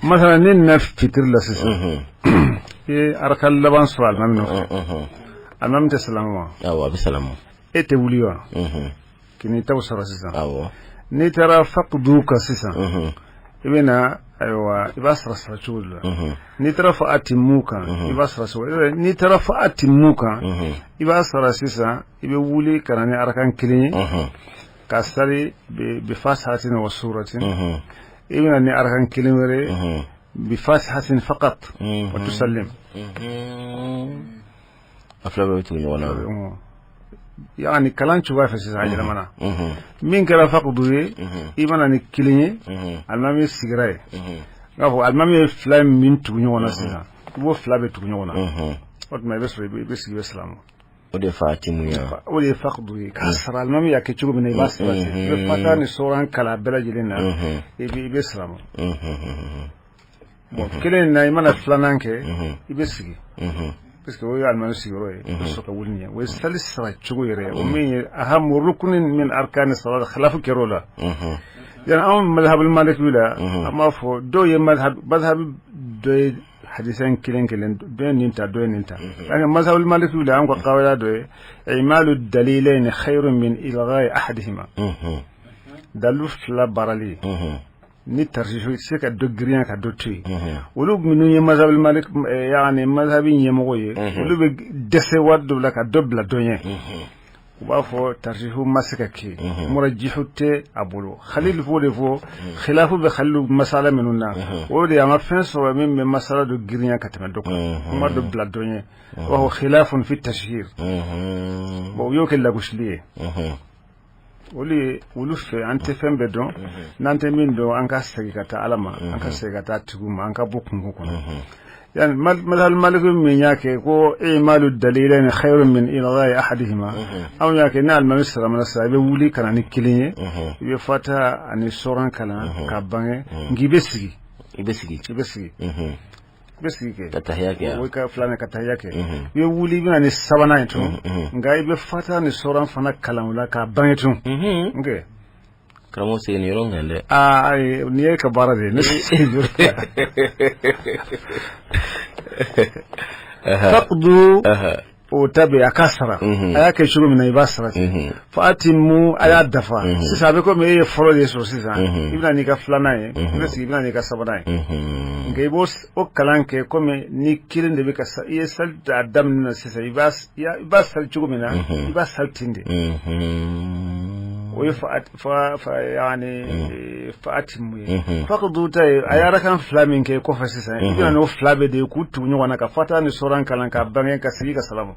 Masala, ne nana fitiri la sisan, i ye araka laban sɔrɔ alimami nɔfɛ. Alimami tɛ salamu wa? Awɔ, a bɛ salamu. E tɛ wuli wa k'i n'i taw sɔrɔ sisan? Awɔ. N'i taara faqdu kan sisan, i bɛ na, ayiwa, i b'a sara sara cogo de la. N'i taara fa atimu kan, i b'a sara cogo. N'i taara fa atimu kan, i b'a sara sisan, i bɛ wuli ka na ni arakan kelen ye ka sali bi fatihatin wa suratin. I bɛna ni arakan kelen wɛrɛ bi fatihatin faqat wa tusallim. A fila bɛɛ bɛ tugu ɲɔgɔn na. Yani kalan cogoya fɛ sisan, a yɛlɛmana. Min kɛra faqdu ye, i mana ni kelen ye, alimami sigira ye, n k'a fɔ alimami ye fila min tugu ɲɔgɔn na sisan, i b'o fila bɛ tugu ɲɔgɔn na. O tuma i bɛ sɔrɔ i bɛ sigi, i bɛ salamu. O de ye fa atimu ye. O de ye faqdu ye, k'a sara alimami y'a kɛ cogo min na, i b'a sara ten. I bɛ fatiha ni suran kalan bɛɛ lajɛlen na, i bɛ salamu. Bon, kelen in na, i mana filanan kɛ, i bɛ sigi, parce que o ye alimami sigiyɔrɔ ye. I bɛ sɔrɔ ka wuli nin ye. O ye sali sara cogo yɛrɛ ye. O min ye ahamu rukunin min arkani salat, khilafu kɛr'o la. Yani anw mazhabul maliki la, an b'a fɔ dɔw ye mazhab dɔ ye hadisa in kelen kelen, dɔ ye nin ta, dɔ ye nin ta. An ka mazhabul maliki la, an ka kawaya dɔ ye imalu dalilaini khayrun min ilghai ahadihima. Dalu fila baarali ni tarjihu se ka dɔ girinya ka dɔ to yen. Olu minnu ye mazhabul malik, yani mazhabi ɲɛmɔgɔ ye, olu bɛ dɛsɛ waati dɔw la ka dɔ bila dɔ ɲɛ. U b'a fɔ tarjihu ma se ka kɛ, murajihu tɛ a bolo. Khalil fo de fɔ khilafu bɛ Khalilu masala minnu na, o de ye an ma fɛn sɔrɔ min bɛ masala dɔ girinya ka tɛmɛ dɔ kan, kuma dɔ bila dɔ ɲɛ. U b'a fɔ khilafun fi tashhir. Bon, u y'o kɛ lagosili ye. Olu ye olu fɛ an tɛ fɛn bɛɛ dɔn. N'an tɛ min dɔn, an ka segin ka taa Ala ma, an ka segin ka taa tigiw ma, an ka bɔ kungo kɔnɔ. Yani mazhab maliki min y'a kɛ ko imalu dalilaini khayrun min ilghai ahadihima, anw y'a kɛ ni alimami salamana sisan, i bɛ wuli ka na ni kelen ye, i bɛ fatiha ani soran kalan ka bange, nka i bɛ sigi. I bɛ sigi. I bɛ sigi, i bɛ sigi kɛ ka tahiya kɛ. O ka filanan ka tahiya kɛ. I bɛ wuli, i bɛ na ni sabanan ye tun, nka i bɛ fatiha ni soran fana kalan o la k'a bange tun. Ok. Karamɔgɔ, segin nin yɔrɔ kan dɛ. Aa ayi, nin ye ka baara de ye, ne segin yɔrɔ kan. Faqdu, o ta bɛ a ka sara. A y'a kɛ cogo min na, i b'a sara ten. Fa atimu, a y'a dafa. Sisan a bɛ komi e ye fɔlɔ de sɔrɔ sisan, i bɛna n'i ka filanan ye, i bɛ sigi, i bɛna n'i ka sabanan ye, nka i b'o o kalan kɛ komi ni kelen de bɛ ka sa. I ye sali a daminɛ na sisan, i b'a sali cogo min na, i b'a sali ten de. O ye fa fa fa, yani fa atimu ye. Faqdu ta ye a ye arakan fila min kɛ kɔfɛ sisan, i bɛna n'o fila bɛɛ de ye k'u tugu ɲɔgɔn na, ka fatiha ni soran kalan ka bange, ka sigi, ka salamu.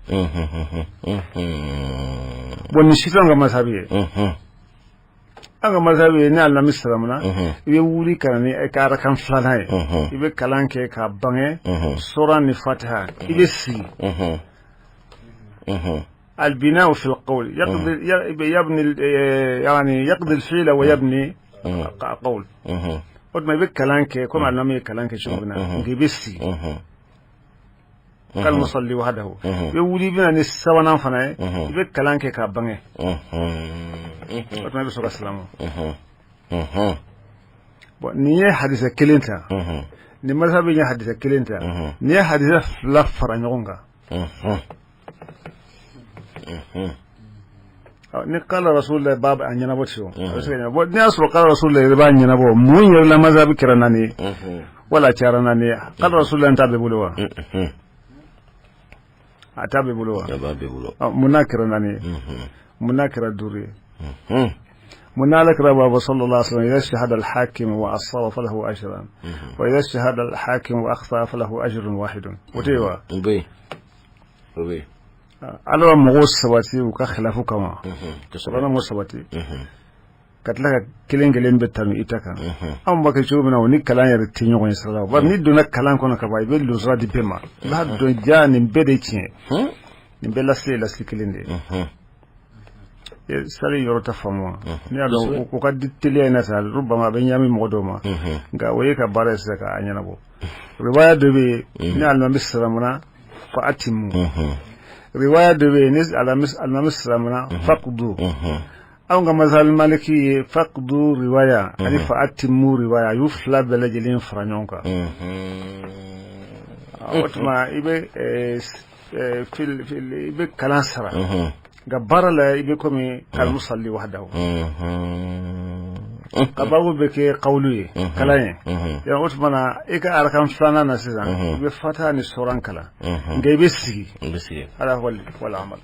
Bon, nin si t'anw ka masabi ye. An ka masabi ye, ni alimami salamuna, i bɛ wuli ka na ni i ka arakan filanan ye, i bɛ kalan kɛ ka bange, soran ni fatiha, i bɛ sigi. البناء في القول يقضي يبني، يعني يقضي الفعل ويبني قول. O tuma i bɛ kalan kɛ komi alimami ye kalan kɛ cogo min na, nka i bɛ sigi kal musalli wahdahu. I bɛ wuli, i bɛ na ni sabanan fana ye, i bɛ kalan kɛ k'a bange. O tuma i bɛ sɔrɔ ka salamu. Bon, nin ye hadisa kelen ta, nin mazhabi ye hadisa kelen ta, nin ye hadisa fila fara ɲɔgɔn kan. Ni kala rasulullah b'a a ɲɛnabɔ ten, o a bɛ se ka ɲɛnabɔ. N'i y'a sɔrɔ kala rasulullah yɛrɛ b'a ɲɛnabɔ, mun yɛrɛ la mazhabi kɛra naani ye wala a cayara naani ye? Kala rasulullah t'a bɛɛ bolo wa? A t'a bɛɛ bolo wa? A b'a bɛɛ bolo. Mun n'a kɛra naani ye? Mun n'a kɛra duuru ye? Mun n'a kira b'a fɔ sallallahu alaihi wasallam: idha ijtahada al-hakim wa asaba falahu ajran wa idha ijtahada al-hakim wa akhta falahu ajrun wahidun? O tɛ yen wa? O bɛ yen, o bɛ yen. Ala bɛ mɔgɔw sabati u ka khilafu kama. Ala m'o sabati ka tila ka kelen kelen bɛ tanu i ta kan. Anw b'a kɛ cogo min na, o ni kalan yɛrɛ tɛ ɲɔgɔn ye sira la. Bari n'i donna kalan kɔnɔ ka ban, i bɛ lujura di bɛɛ ma. I b'a dɔn ja nin bɛɛ de ye tiɲɛ, nin bɛɛ lasili ye lasili kelen de ye. Sali yɔrɔ ta faamu wa? N'i y'a dɔn o ka di teliya in na sa, rubama a bɛ ɲami mɔgɔ dɔw ma, nka o ye ka baara ye sisan k'a ɲɛnabɔ. Riwaya dɔ bɛ yen, ni alimami salamuna, fa atimu. Riwaya dɔ bɛ yen, ni alimami salamuna, faqdu. Anw ka mazhabi maliki ye faqdu riwaya ani fa atimu riwaya, a y'u fila bɛɛ lajɛlen fara ɲɔgɔn kan. O tuma i bɛ i bɛ kalan sara, nka baara la i bɛ komi kal musalli wahdahu. Kababu bɛ kɛ kawulu ye, kalan ye yan. O tuma na i ka arakan filanan na sisan, i bɛ fatiha ni soran kalan, nka i bɛ sigi. I bɛ sigi. Ala wala amal.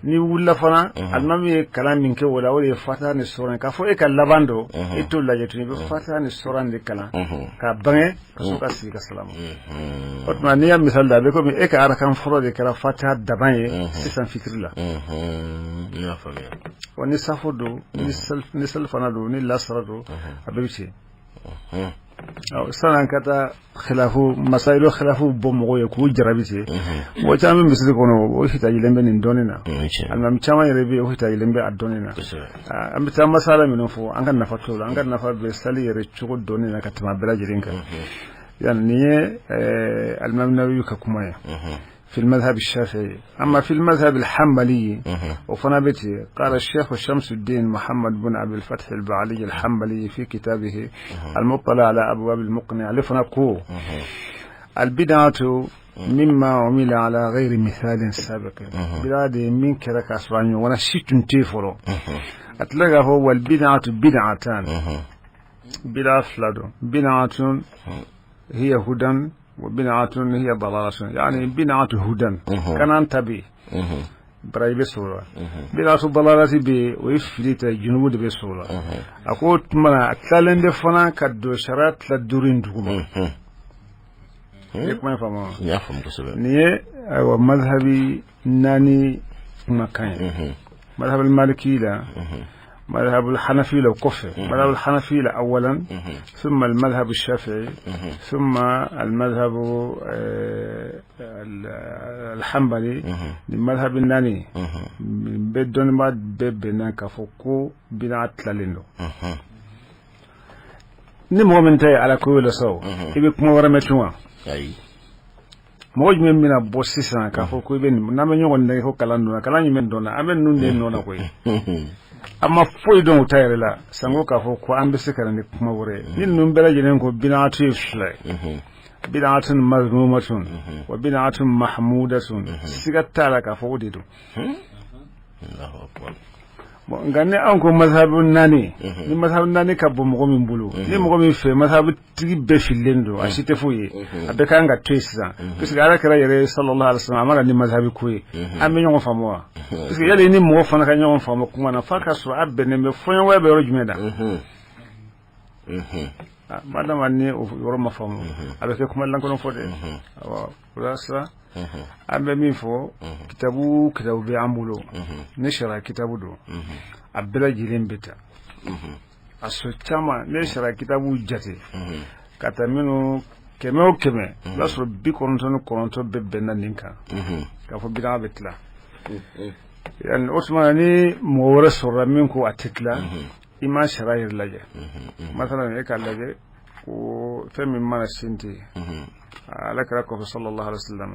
N'i wulila fana, alimami ye kalan min kɛ o la, o de ye fatiha ni soran. K'a fɔ e ka laban don, e t'o lajɛ tun, i bɛ fatiha ni soran de kalan k'a bange, ka sɔrɔ ka sigi ka salamu. O tuma n'i y'a misali da, a bɛ komi e ka arakan fɔlɔ de kɛra fatiha daban ye sisan fitiri la. N y'a faamuya. Wa ni safo don, ni selifana don, ni lasara don, a bɛɛ bɛ tiɲɛ. Sanni an ka taa khilafu masayilu khilafu bɔ mɔgɔw ye k'u jarabi ten, mɔgɔ caman bɛ misiri kɔnɔ, o hitajilen bɛ nin dɔnni na. Alimami caman yɛrɛ bɛ yen, o hitajilen bɛ a dɔnni na. An bɛ taa masala minnu fɔ, an ka nafa t'o la. An ka nafa bɛ sali yɛrɛ cogo dɔnni na ka tɛmɛ a bɛɛ lajɛlen kan. Yan nin ye alimami Nawawi ka kuma ye. في المذهب الشافعي. أما في المذهب الحنبلي وفنا بيتي قال الشيخ شمس الدين محمد بن أبي الفتح البعلي الحنبلي في كتابه المطلع على أبواب المقنع لفنقو البدعة مما عمل على غير مثال سابق. بدعة من كرك أسبانيو وانا شيت تيفرو أتلقى هو البدعة بدعتان، بدعة فلادو، بدعة هي هدى وبدعة هي ضلالة. يعني بدعة هدى كان أنت بي براي بسورة، بدعة ضلالة بي ويفلت جنود بسورة. أقول تمنا أتلين دفنا كدو شرات لدورين دوما. يكمل فما يفهم كسبب نيه أو مذهبي ناني مكان مذهب المالكي لا، مذهب الحنفي لو كفر، مذهب الحنفي لا أولا، ثم المذهب الشافعي، ثم المذهب الحنبلي، المذهب الناني بدون ما ببنا كفوكو بنا تلالينو. ni mɔgɔ min ta ye ala ko la sa o, i bɛ kuma wɛrɛ mɛn tun wa? Ayi. Mɔgɔ jumɛn bɛna bɔ sisan k'a fɔ ko i bɛ nin, n'an bɛ ɲɔgɔn nɛgɛ ko kalan donna, kalan jumɛn dɔnna, an bɛ ninnu de nɔ na koyi. An ma foyi dɔn u ta yɛrɛ la, sanko k'a fɔ ko an bɛ se ka na ni kuma wɛrɛ ye. Ni ninnu bɛɛ lajɛlen ko bid'atu ye fila ye, bid'atun mazmumatun wa bid'atun mahmudatun, siga t'a la k'a fɔ o de don. Allahu akbar. Bon, nka ni anw ko mazhabu naani, ni mazhabu naani ka bon mɔgɔ min bolo, ni mɔgɔ min fɛ mazhabu tigi bɛɛ fililen don, a si tɛ foyi ye, a bɛɛ kan ka to yen sisan, puisque ala kɛra yɛrɛ sallallahu alaihi wasallam a ma na ni mazhabi ko ye, an bɛ ɲɔgɔn faamu wa? Puisque yali ni mɔgɔ fana ka ɲɔgɔn faamu kuma na, f'a ka sɔrɔ a bɛnnen bɛ fɔɲɔgɔnya bɛ yɔrɔ jumɛn na? Madama ni o yɔrɔ ma faamu, a bɛ kɛ kuma lankolon fɔ dɛ. Awa, o la sa an bɛ min fɔ, kitabu kitabu bɛ an bolo, ni sariya kitabu don, a bɛɛ lajɛlen bɛ ta. A so caman ne ye sariya kitabu jate ka taa minnu 100 o 100, i b'a sɔrɔ 99 bɛɛ bɛnna nin kan k'a fɔ bid'a bɛ tila. Yani o tuma na ni mɔgɔ wɛrɛ sɔrɔla min ko a tɛ tila, i ma sariya yɛrɛ lajɛ. Masalan e k'a lajɛ ko fɛn min mana sin ten ala kɛra kɔfɛ sallallahu alaihi wasallam,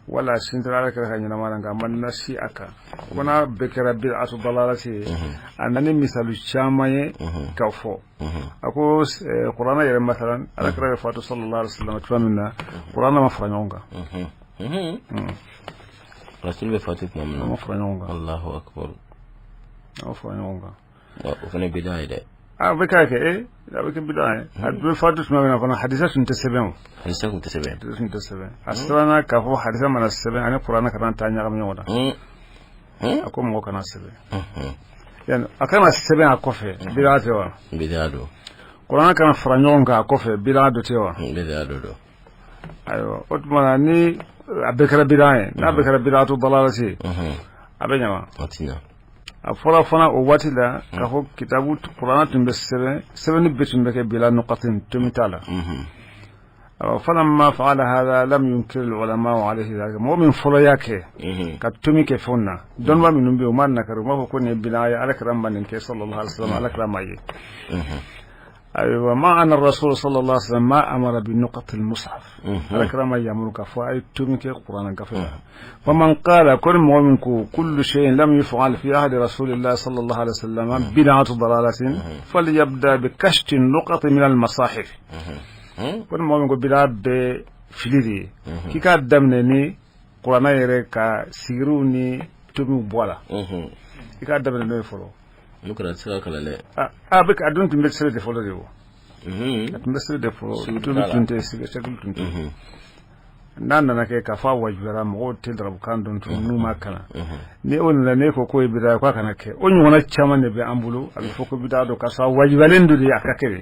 wala sin tɛ ala kɛra ka ɲɛnama la, nka a ma nasi a kan, ko n'a bɛɛ kɛra bid'atu dalalati ye, a nana ni misali caman ye k'a fɔ. A ko kuranɛ yɛrɛ masalan, ala kɛra bɛ fatu sallallahu alaihi wasallam tuma min na, kuranɛ ma fara ɲɔgɔn kan. Rasul bɛ fatu tuma min na, a ma fara ɲɔgɔn kan. Allahu akbar. A ma fara ɲɔgɔn kan. O fana ye bid'a ye dɛ. A bɛ k'a kɛ, a bɛ kɛ bid'a ye. A bɛ fatu tuma min na fana, hadisa tun tɛ sɛbɛn o. Hadisa tun tɛ sɛbɛn. Hadisa tun tɛ sɛbɛn. A siranna k'a fɔ hadisa mana sɛbɛn ani kuranɛ kana taa ɲagami ɲɔgɔn na. A ko mɔgɔ kana sɛbɛn. Yani a kana sɛbɛn a kɔfɛ, bid'a tɛ wa? Bid'a don. Kuranɛ kana fara ɲɔgɔn kan a kɔfɛ, bid'a dɔ tɛ wa? Bid'a dɔ don. Ayiwa, o tuma na ni a bɛɛ kɛra bid'a ye, n'a bɛɛ kɛra bid'atu dalalati ye, a bɛ ɲɛ wa? A tɛ ɲɛ. A fɔra fana o waati la k'a fɔ kitabu kuranɛ tun bɛ sɛbɛn, sɛbɛnni bɛɛ tun bɛ kɛ bila nuqatin, tomi t'a la. Awa, falamma fa'ala hadha lam yunkir al-ulama alayhi dhalika. Mɔgɔ min fɔlɔ y'a kɛ ka tomi kɛ fɛnw na, dɔnnibaa minnu bɛ yen, u ma nakari, u b'a fɔ ko nin ye bid'a ye, ala kɛra ma nin kɛ sallallahu alaihi wasallam, ala kɛra ma ye. Ayiwa, ma ana rasul sallallahu alaihi wasallam ma amara bi nuqat al-mushaf, ala kɛra ma yamuru k'a fɔ a ye tomi kɛ kuranɛ gafe la. Faman qala, ko ni mɔgɔ min ko kullu shay'in lam yuf'al fi ahdi rasulillah sallallahu alaihi wasallam bid'atu dalalatin falyabda bi kashti nuqat min al-masahif. Ko ni mɔgɔ min ko bid'a bɛɛ fili de ye, k'i k'a daminɛ ni kuranɛ yɛrɛ ka sigiriw ni tomiw bɔ a la, i k'a daminɛ n'o ye fɔlɔ. N'o kɛra, a tɛ se ka kalan dɛ. A bɛ a dun tun bɛ sɛbɛn de fɔlɔ de o. A tun bɛ sɛbɛn de fɔlɔ, tomi tun tɛ, sɛbɛn tun tɛ. N'a nana kɛ k'a fɔ a wajibiyara, mɔgɔw tɛ darabukan dɔn tun n'u ma kalan. Ni o nana n'e ko k'o ye bid'a ye, k'a kana kɛ, o ɲɔgɔnna caman de bɛ an bolo, a bɛ fɔ ko bid'a don k'a sɔrɔ a wajibiyalen don de a ka kɛ de.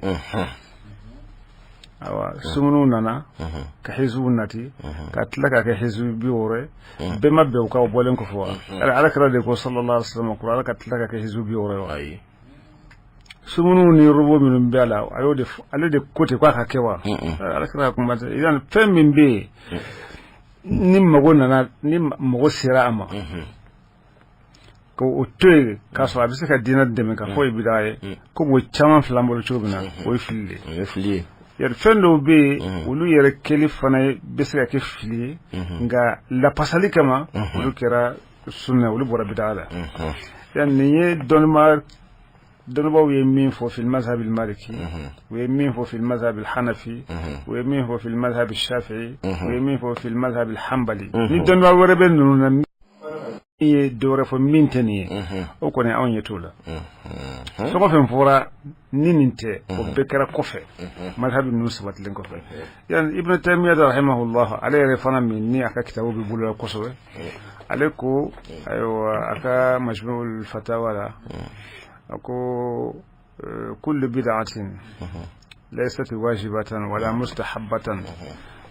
Awa, sumuniw nana ka hizibu nati ka tila ka kɛ hizibu 60 ye, bɛɛ ma bɛn u ka o bɔlen kɔfɛ wa? Ala kɛra de ko sallallahu alaihi wasallam ko ala ka tila ka kɛ hizibu 60 ye wa? Sumuniw ni robo minnu bɛ a la, a y'o de fɔ, ale de ko ten k'a ka kɛ wa? Ala kɛra ka kuma tɛ. Yani fɛn min bɛ yen ni mago nana, ni mago sera a ma, k'o to yen k'a sɔrɔ a bɛ se ka diinɛ dɛmɛ ka fɔ ye bid'a ye, komi o caman fila bolo cogo min na, o ye fili de ye. O ye fili ye. Yɛrɛ fɛn dɔw bɛ yen, olu yɛrɛ kɛli fana bɛ se ka kɛ fili ye, nka lapasali kama olu kɛra sunna, olu bɔra bidaa la. Yani nin ye dɔnnibaw ye min fɔ fil mazhab al maliki, u ye min fɔ fil mazhab al hanafi, u ye min fɔ fil mazhab al shafi'i, u ye min fɔ fil mazhab al hanbali. Ni dɔnniba wɛrɛ bɛ ninnu na min ye dɔ wɛrɛ fɔ min tɛ nin ye, o kɔni anw ɲɛ t'o la. Fɛn o fɛn fɔra ni nin tɛ, o bɛɛ kɛra kɔfɛ, mazhabi ninnu sabatilen kɔfɛ. Yani Ibn Taymiyyah rahimahullah, ale yɛrɛ fana min ni a ka kitabu bɛ bolo la kosɛbɛ, ale ko, ayiwa, a ka Majmu'ul Fatawa la, a ko kullu bid'atin laysat wajibatan wala mustahabbatan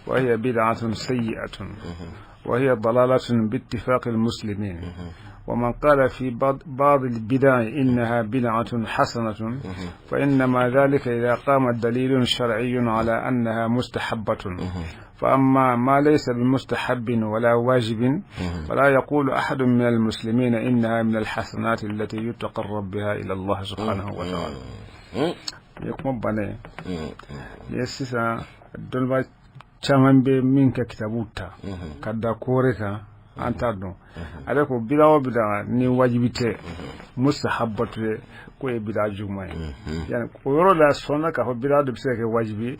wa hiya bid'atun sayyi'atun wa hiya dalalatun bi ittifaq al-muslimin wa man qala fi ba'd al-bid'a innaha bid'atun hasanatun fa innama dhalika idha qama dalilun shar'iyyun ala annaha mustahabbatun fa amma ma laysa bimustahabbin wala wajibin fala yaqulu ahadun min al-muslimina innaha min al-hasanati allati yutaqarrab biha ila Allah subhanahu wa ta'ala. Nin ye kuma bannen ye. Nin ye sisan dɔnniba caman bɛ min ka kitabu ta ka da koɔri kan, an t'a dɔn. Ale ko bida o bida ni wajibi tɛ, mustahabbatu ye, k'o ye bida juguman ye. Yani o yɔrɔ la sɔnna k'a fɔ bida dɔ bɛ se ka kɛ wajibi ye,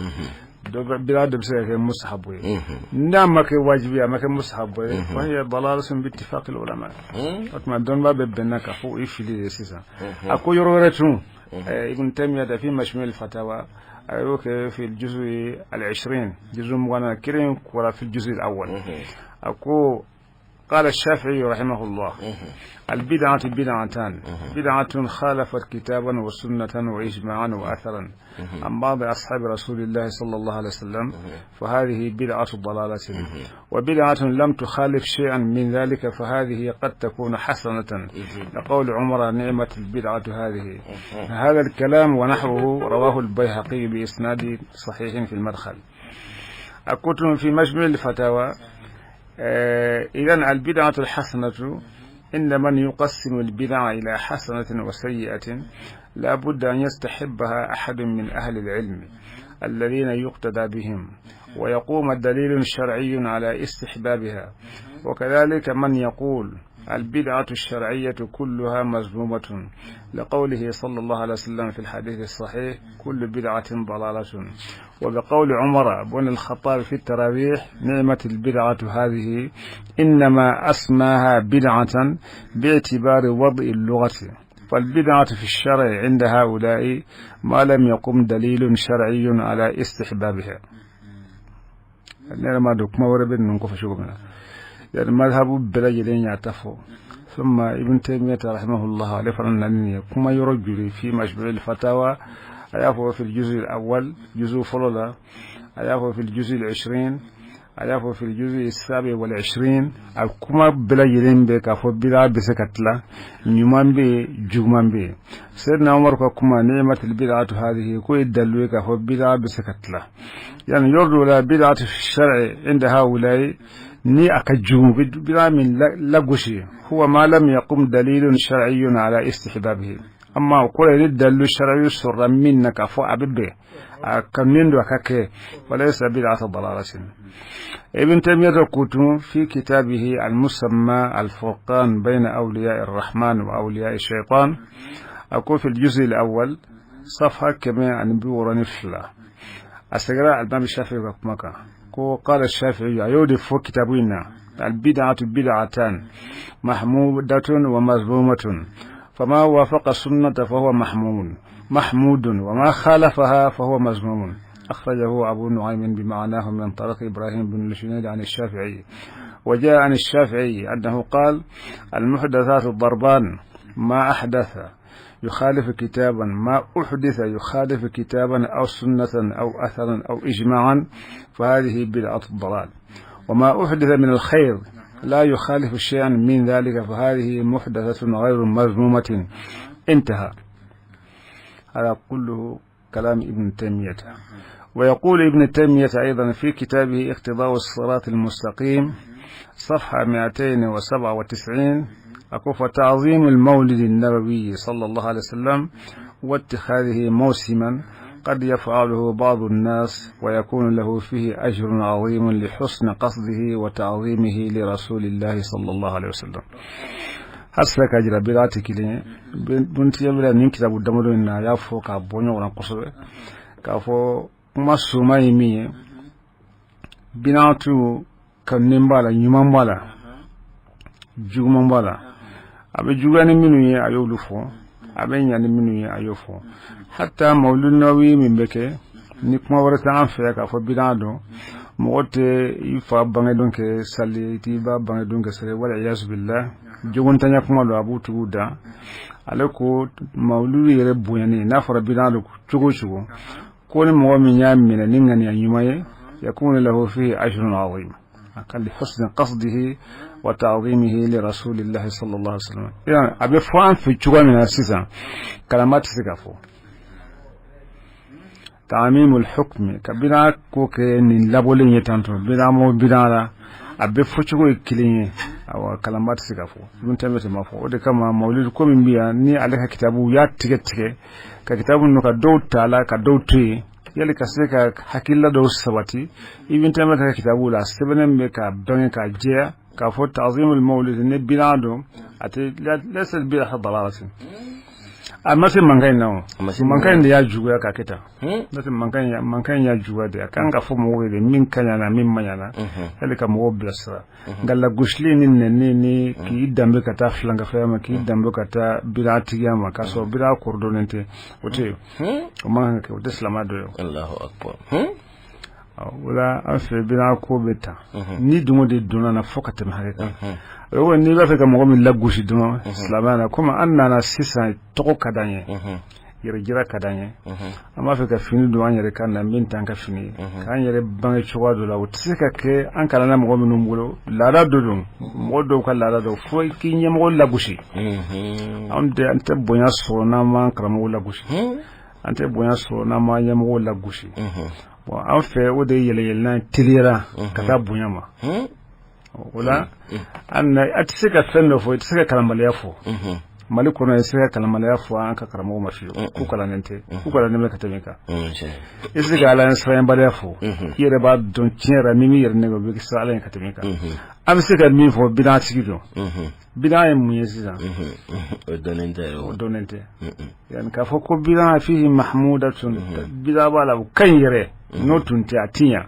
bida dɔ bɛ se ka kɛ mustahabu ye. N'a ma kɛ wajibi ye, a ma kɛ mustahabu ye, wa hiya dalalatun bi ittifaqi ulama. O tuma dɔnniba bɛ bɛnna k'a fɔ o ye fili de ye sisan. A ko yɔrɔ wɛrɛ tun, Ibn Taymiyyah fi Majmu' al-Fatawa, a y'o kɛ fi al-juz' al-20, juzu 21 kɔra, fi al-juz' al-awwal, a ko قال الشافعي رحمه الله: البدعة بدعتان، بدعة خالفت كتابا وسنة وإجماعا وأثرا عن بعض أصحاب رسول الله صلى الله عليه وسلم، فهذه بدعة ضلالة، وبدعة لم تخالف شيئا من ذلك، فهذه قد تكون حسنة، لقول عمر: نعمة البدعة هذه. هذا الكلام ونحوه رواه البيهقي بإسناد صحيح في المدخل. أكتب في مجموع الفتاوى. إذا البدعة الحسنة، إن من يقسم البدع إلى حسنة وسيئة لا بد أن يستحبها أحد من أهل العلم الذين يقتدى بهم ويقوم دليل شرعي على استحبابها. وكذلك من يقول البدعة الشرعية كلها مذمومة، لقوله صلى الله عليه وسلم في الحديث الصحيح: كل بدعة ضلالة، وبقول عمر بن الخطاب في التراويح: نعمة البدعة هذه، إنما أسماها بدعة باعتبار وضع اللغة. فالبدعة في الشرع عند هؤلاء ما لم يقم دليل شرعي على استحبابها. Ne yɛrɛ m'a dɔn kuma wɛrɛ bɛ ninnu kɔfɛ cogo min na. Yani madhabu bɛɛ lajɛlen y'a ta fɔ. ثم ابن تيمية رحمه الله ale fana nana nin ye kuma yɔrɔ joli fi مجموع الفتاوى. A y'a fɔ في الجزء الأول, juzu fɔlɔ la, a y'a fɔ في الجزء العشرين, a y'a fɔ في الجزء 27. A kuma bɛɛ lajɛlen bɛ k'a fɔ bida bɛ se ka tila, ɲuman bɛ yen, juguman bɛ yen. Seydina Umaru ka kuma نعمة البدعة هذه ko ye dalilu ye k'a fɔ bida bɛ se ka tila. Yani yɔrɔ dɔw la, بدعة في الشرع عند هؤلاء, ni a ka jugu, bida min lagosi, هو ما لم يقم دليل شرعي على استحبابه. Amma o kɔrɔ ye ni dalilu shar'i sɔrɔla min na k'a fɔ a bɛ bɛn, a ka min don a ka kɛ, وليس بدعة ضلالة. ابن تيمية كتب في كتابه المسمى الفرقان بين أولياء الرحمن وأولياء الشيطان، أقول في الجزء الأول صفحة 162، أستقرأ الإمام الشافعي كما قال الشافعي, a y'o de fɔ kitabu in na: البدعة بدعتان، محمودة ومذمومة، فما وافق السنة فهو محمود وما خالفها فهو مذموم. أخرجه أبو نعيم بمعناه من طريق إبراهيم بن الجنيد عن الشافعي. وجاء عن الشافعي أنه قال: المحدثات ضربان، ما أحدث يخالف كتابا أو سنة أو أثرا أو إجماعا، فهذه بدعة الضلال، وما أحدث من الخير لا يخالف شيئا من ذلك، فهذه محدثة غير مذمومة. انتهى. هذا كله كلام ابن تيمية. ويقول ابن تيمية أيضا في كتابه اقتضاء الصراط المستقيم، صفحة 297، أقول: فتعظيم المولد النبوي صلى الله عليه وسلم واتخاذه موسما قد يفعله بعض الناس ويكون له فيه أجر عظيم لحسن قصده وتعظيمه لرسول الله صلى الله عليه وسلم. Halisa k'a jira bida tɛ kelen ye. Ibn Taymiya nin kitabu damadɔ in na, a y'a fɔ k'a bɔ ɲɔgɔn na kosɛbɛ, k'a fɔ kuma soma ye min ye, binatu kanunen b'a la, ɲuman b'a la, juguman b'a la. A bɛ juguya ni minnu ye, a y'olu fɔ. A bɛ ɲa ni minnu ye, a y'o fɔ. Hatta mawuludi nabawi min bɛ kɛ, ni kuma wɛrɛ tɛ an fɛ yan k'a fɔ bida don, mɔgɔ tɛ i fa bangedon kɛ sali, i t'i ba bangedon kɛ sali, wala iyasubillah, jogontanya kuma don, a b'u tigiw da. Ale ko mawuludi yɛrɛ bonyani, n'a fɔra bida don cogo o cogo, ko ni mɔgɔ min y'a minɛ ni ŋaniya ɲuman ye, yakunu lahu fihi ajrun azim li husni qasdihi wa ta'zimihi li rasulillahi sallallahu alaihi wasallam. A bɛ fɔ an fɛ cogoya min na sisan, kalama tɛ se ka fɔ ta'mimul hukmi ka bida ko kɛ nin labɔlen ye tantɔ bida mo bida la, a bɛ fɔ cogo ye kelen ye. Awa, kalanba tɛ se ka fɔ, Ibn Taymiya ma fɔ. O de kama mawulidi ko min bɛ yan, ni ale ka kitabu y'a tigɛ tigɛ ka kitabu ninnu ka dɔw ta la ka dɔw to yen, yali ka se ka hakilila dɔw sabati. Ibn Taymiya ka kitabu la, a sɛbɛnnen bɛ ka bange k'a jɛya k'a fɔ ta'zimul mawlid ni bida don, a tɛ laysa bida dalalatin. A ma se mankan in na, o mankan in de y'a juguya ka kɛ tan. N'o tɛ mankan in y'a juguya de. A kan ka fɔ mɔgɔw ye de min ka ɲi na, min man ɲi na, hali ka mɔgɔw bilasira. Nka lagosili ni nɛni ni k'i danbe ka taa filankafaya ma, k'i danbe ka taa bidatigiya ma, k'a sɔrɔ bida kɔrɔdɔnnen tɛ, o tɛ yen, o man kan ka kɛ, o tɛ silamɛ dɔ ye. Allahu akbar. O la an fɛ bida ko bɛ tan ni dungo de donna na fo ka tɛmɛ hakɛ kan. O n'i b'a fɛ ka mɔgɔ min lagosi dɔrɔn silamɛya na, komi an nana sisan, tɔgɔ ka d'an ye, yɛrɛ jira ka d'an ye, an b'a fɛ ka fini don an yɛrɛ kan na min t'an ka fini ye, k'an yɛrɛ bange cogoya dɔ la, o tɛ se ka kɛ an kalanna mɔgɔ minnu bolo. Laada dɔ don, mɔgɔ dɔw ka laada dɔ, fo k'i ɲɛmɔgɔ lagosi. Anw tɛ, an tɛ bonya sɔrɔ n'an m'an karamɔgɔ lagosi, an tɛ bonya sɔrɔ n'an m'an ɲɛmɔgɔ lagosi. Bon, an fɛ o de ye yɛlɛyɛlɛnna teliyara ka taa bonya ma. O la an na, a tɛ se ka fɛn dɔ fɔ, i tɛ se ka kalanbaliya fɔ Mali kɔnɔ, i tɛ se ka kalanbaliya fɔ an ka karamɔgɔ ma fiyewu, k'u kalannen tɛ, k'u kalannen bɛ ka tɛmɛ kan. I tɛ se ka Ala ɲɛsiranbaliya fɔ, i yɛrɛ b'a dɔn tiɲɛ yɛrɛ, min b'i yɛrɛ nɛgɛ, o bɛ siran Ala ɲɛ ka tɛmɛ kan. An bɛ se ka min fɔ, bidatigi don. Bida ye mun ye sisan? O dɔnnen tɛ. O dɔnnen tɛ. Yani k'a fɔ ko bida fihi mahmudatun, bida b'a la o ka ɲi yɛrɛ, n'o tun tɛ a ti ɲa.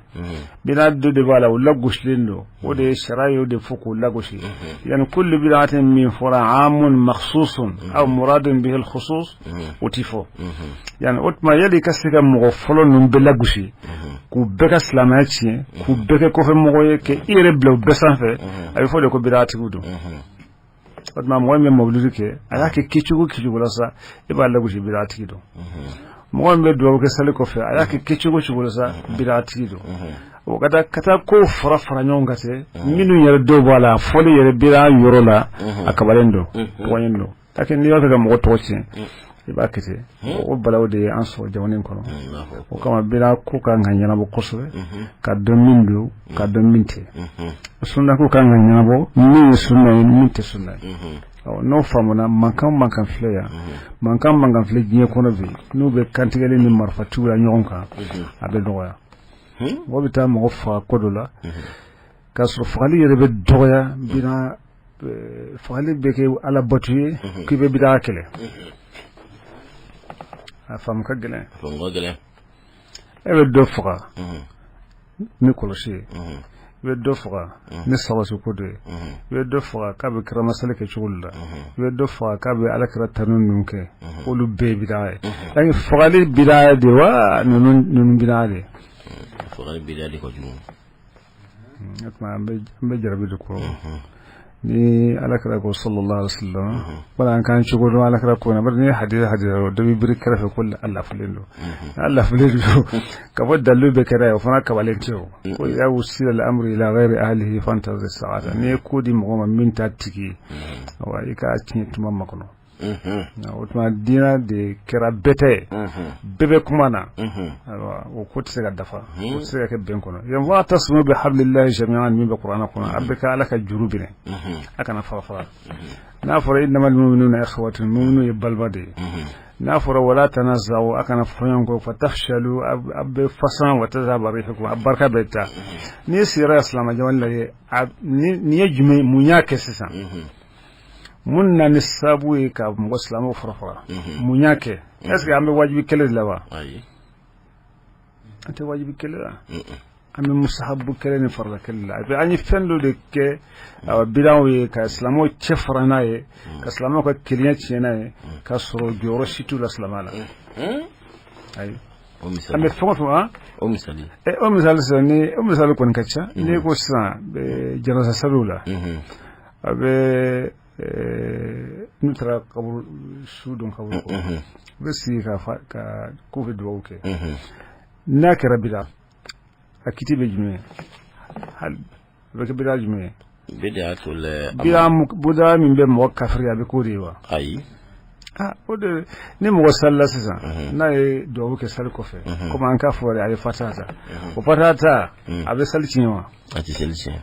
Bida dɔ de b'a la, o lagosilen don, o de ye sariya y'o de fɔ k'o lagosi. Yani kullu bidatin min fɔra amun makhsusun aw muradun bihi al-khusus, o ti fɔ. Yani o tuma, yali ka se ka mɔgɔ fɔlɔ ninnu bɛɛ lagosi, k'u bɛɛ ka silamɛya tiɲɛ, k'u bɛɛ kɛ kɔfɛ mɔgɔ ye, kɛ i yɛrɛ bila u bɛɛ sanfɛ, a bɛ fɔ de ko bidatigiw don. O tuma mɔgɔ min bɛ mawuludi kɛ, a y'a kɛ kɛcogo kɛcogo la sa, e b'a lagosi, bidatigi don. Mɔgɔ min bɛ dugawu kɛ sali kɔfɛ, a y'a kɛ kɛcogo cogo la sa, bidatigi don. O ka taa kow fara fara ɲɔgɔn kan ten, minnu yɛrɛ dɔw b'a la, a fɔli yɛrɛ bida yɔrɔ la, a kabalen don, tɔgɔɲini don. Lakin n'i b'a fɛ ka mɔgɔ tɔgɔ tiɲɛ, i b'a kɛ ten. O balaw de ye an sɔrɔ jamana in kɔnɔ. O kama bida ko kan ka ɲɛnabɔ kosɛbɛ, ka dɔn min don, ka dɔn min tɛ. Sunna ko kan ka ɲɛnabɔ, min ye sunna ye, min tɛ sunna ye. N'o faamuna, mankan mankan filɛ yan, mankan mankan filɛ diɲɛ kɔnɔ bi, n'u bɛ kantigɛli ni marifatigiw la ɲɔgɔn kan, a bɛ dɔgɔya. Mɔgɔ bɛ taa mɔgɔ faga ko dɔ la, k'a sɔrɔ fagali yɛrɛ bɛ dɔgɔya. Bida fagali bɛ kɛ Ala batu ye, k'i bɛ bida kɛlɛ, a faamu ka gɛlɛn. E bɛ dɔ faga ni kɔlɔsi ye, i bɛ dɔ faga ni sabasi ko dɔ ye, i bɛ dɔ faga k'a bɛ kiramasali kɛ cogo la, i bɛ dɔ faga k'a bɛ Ala kira tanu ninnu kɛ, olu bɛɛ ye bida ye. Donc fagali bida de wa ninnu bida de? Fagali bida de kojugu. O tuma an bɛ jarabi de kɔrɔ ni Ala kira ko sallallahu alaihi wasallam, wala an k'an cogo dɔn Ala kira ko na. Bari ni hadisa hadisa dɔ bɛ biri kɛrɛfɛ ko a lafililen don, a lafililen don, ka fɔ dalilu bɛ kɛra ye, o fana kabalen tɛ. O ko idha wusila al-amru ila ghayri ahlihi fantazir sa'ata. N'i ye ko di mɔgɔ ma min t'a tigi ye, awa, i k'a tiɲɛ tuma makɔnɔ. O tuma diinɛ de kɛra bɛɛ ta ye, bɛɛ bɛ kuma na, ayiwa, o ko tɛ se ka dafa, o tɛ se ka kɛ bɛn kɔnɔ. Yan wa'tasimu bi hablillahi jami'an min bɛ kuranɛ kɔnɔ, a bɛ ka Ala ka juru minɛ, a kana fara fara. N'a fɔra innamal mu'minuna ikhwatun, mu'minu ye balima de ye. N'a fɔra wala tanaza'u, a kana fɔ ɲɔgɔn kɔ, fatafshalu, a bɛ fasan, wa tazhaba rihukum, a barika bɛ taa. N'i sera silamɛ jama lajɛ, nin ye jumɛn, mun y'a kɛ sisan? Mun na ni sababu ye ka mɔgɔ silamɛw fara fara? Mun y'a kɛ? Est ce que an bɛ wajibi kɛlɛ de la wa? An tɛ wajibi kɛlɛ la, an bɛ musahabu kɛlɛ ni farala kɛlɛ la. A an ye fɛn dɔ de kɛ bidaw ye ka silamɛw cɛ fara n'a ye, ka silamɛw ka kelenya tiɲɛ n'a ye, ka sɔrɔ jɔyɔrɔ si t'u la silamɛya la. Ayi, an bɛ fɛn o fɛn O misali? O misali sisan, ni o misali kɔni ka ca. N'i ko sisan janaza saliw la, a bɛ n'u taara kaburu su don kaburu kɔnɔ, u bɛ sigi ka ka k'u bɛ dugawu kɛ. N'a kɛra bida, a kiti bɛ jumɛn ye? Hali a bɛ kɛ bida jumɛn ye? Bida to lɛ. Bida min bɛ mɔgɔ kafiri, a bɛ k'o de ye wa? Ayi. Ah, o de ni mɔgɔ salila sisan, n'a ye dugawu kɛ sali kɔfɛ, komi an k'a fɔ a ye fatiha ta, o fatiha ta, a bɛ sali tiɲɛ wa? A tɛ sali tiɲɛ.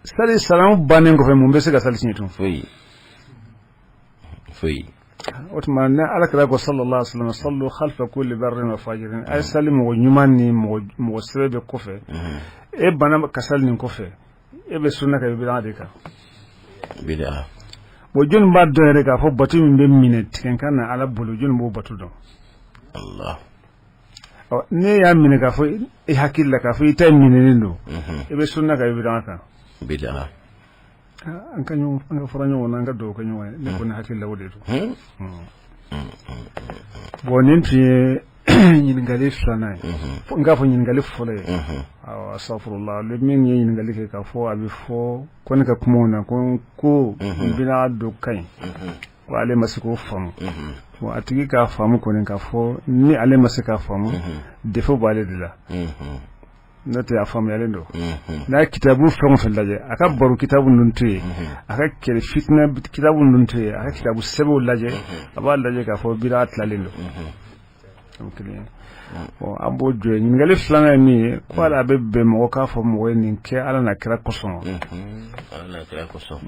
Sali salamu bannen kɔfɛ, mun bɛ se ka sali tiɲɛ tun? Foyi, foyi. O tuma ni ala kira ko sallallahu alaihi wasallam, sallu khalfa kulli barrin wa fajirin, a ye sali mɔgɔ ɲuman ni mɔgɔ sɛbɛ bɛ kɔfɛ. E bana ka sali nin kɔfɛ, e bɛ sunna kan, i bɛ bida de kan. Bida. Bon, jɔnni b'a dɔn yɛrɛ k'a fɔ bato min bɛ minɛ tigɛnkan na ala bolo, jɔnni b'o bato dɔn? Allah. Ɔ, ne y'a minɛ k'a fɔ i hakili la k'a fɔ i ta minɛnen don, i bɛ sunna kan, i bɛ bida kan. Bida. An ka ɲɔgɔn, an ka fara ɲɔgɔn na, an ka dugawu kɛ ɲɔgɔn ye. Ne kɔni hakili la, o de don. Bon, nin tun ye ɲininkali filanan ye, n k'a fɔ ɲininkali fɔlɔ ye. Awɔ, astafurula, min ye ɲininkali kɛ k'a fɔ a bɛ fɔ ko ne ka kumaw na ko bida dɔ ka ɲi, ko ale ma se k'o faamu. Bon, a tigi k'a faamu kɔni k'a fɔ ni ale ma se k'a faamu, défaut b'ale de la. N'o tɛ, a faamuyalen don. N'a ye kitabu fɛn o fɛn lajɛ, a ka baro kitabu ninnu to yen, a ka kɛlɛ fitinɛ kitabu ninnu to yen, a ka kitabu sɛbɛnw lajɛ, a b'a lajɛ k'a fɔ bida tilalen don. O kelen ye. Bon, an b'o jɔ yen. Ɲininkali filanan ye min ye, ko hali a bɛ bɛn mɔgɔ k'a fɔ mɔgɔ ye nin kɛ ala n'a kira kosɔn? Ala n'a kira kosɔn.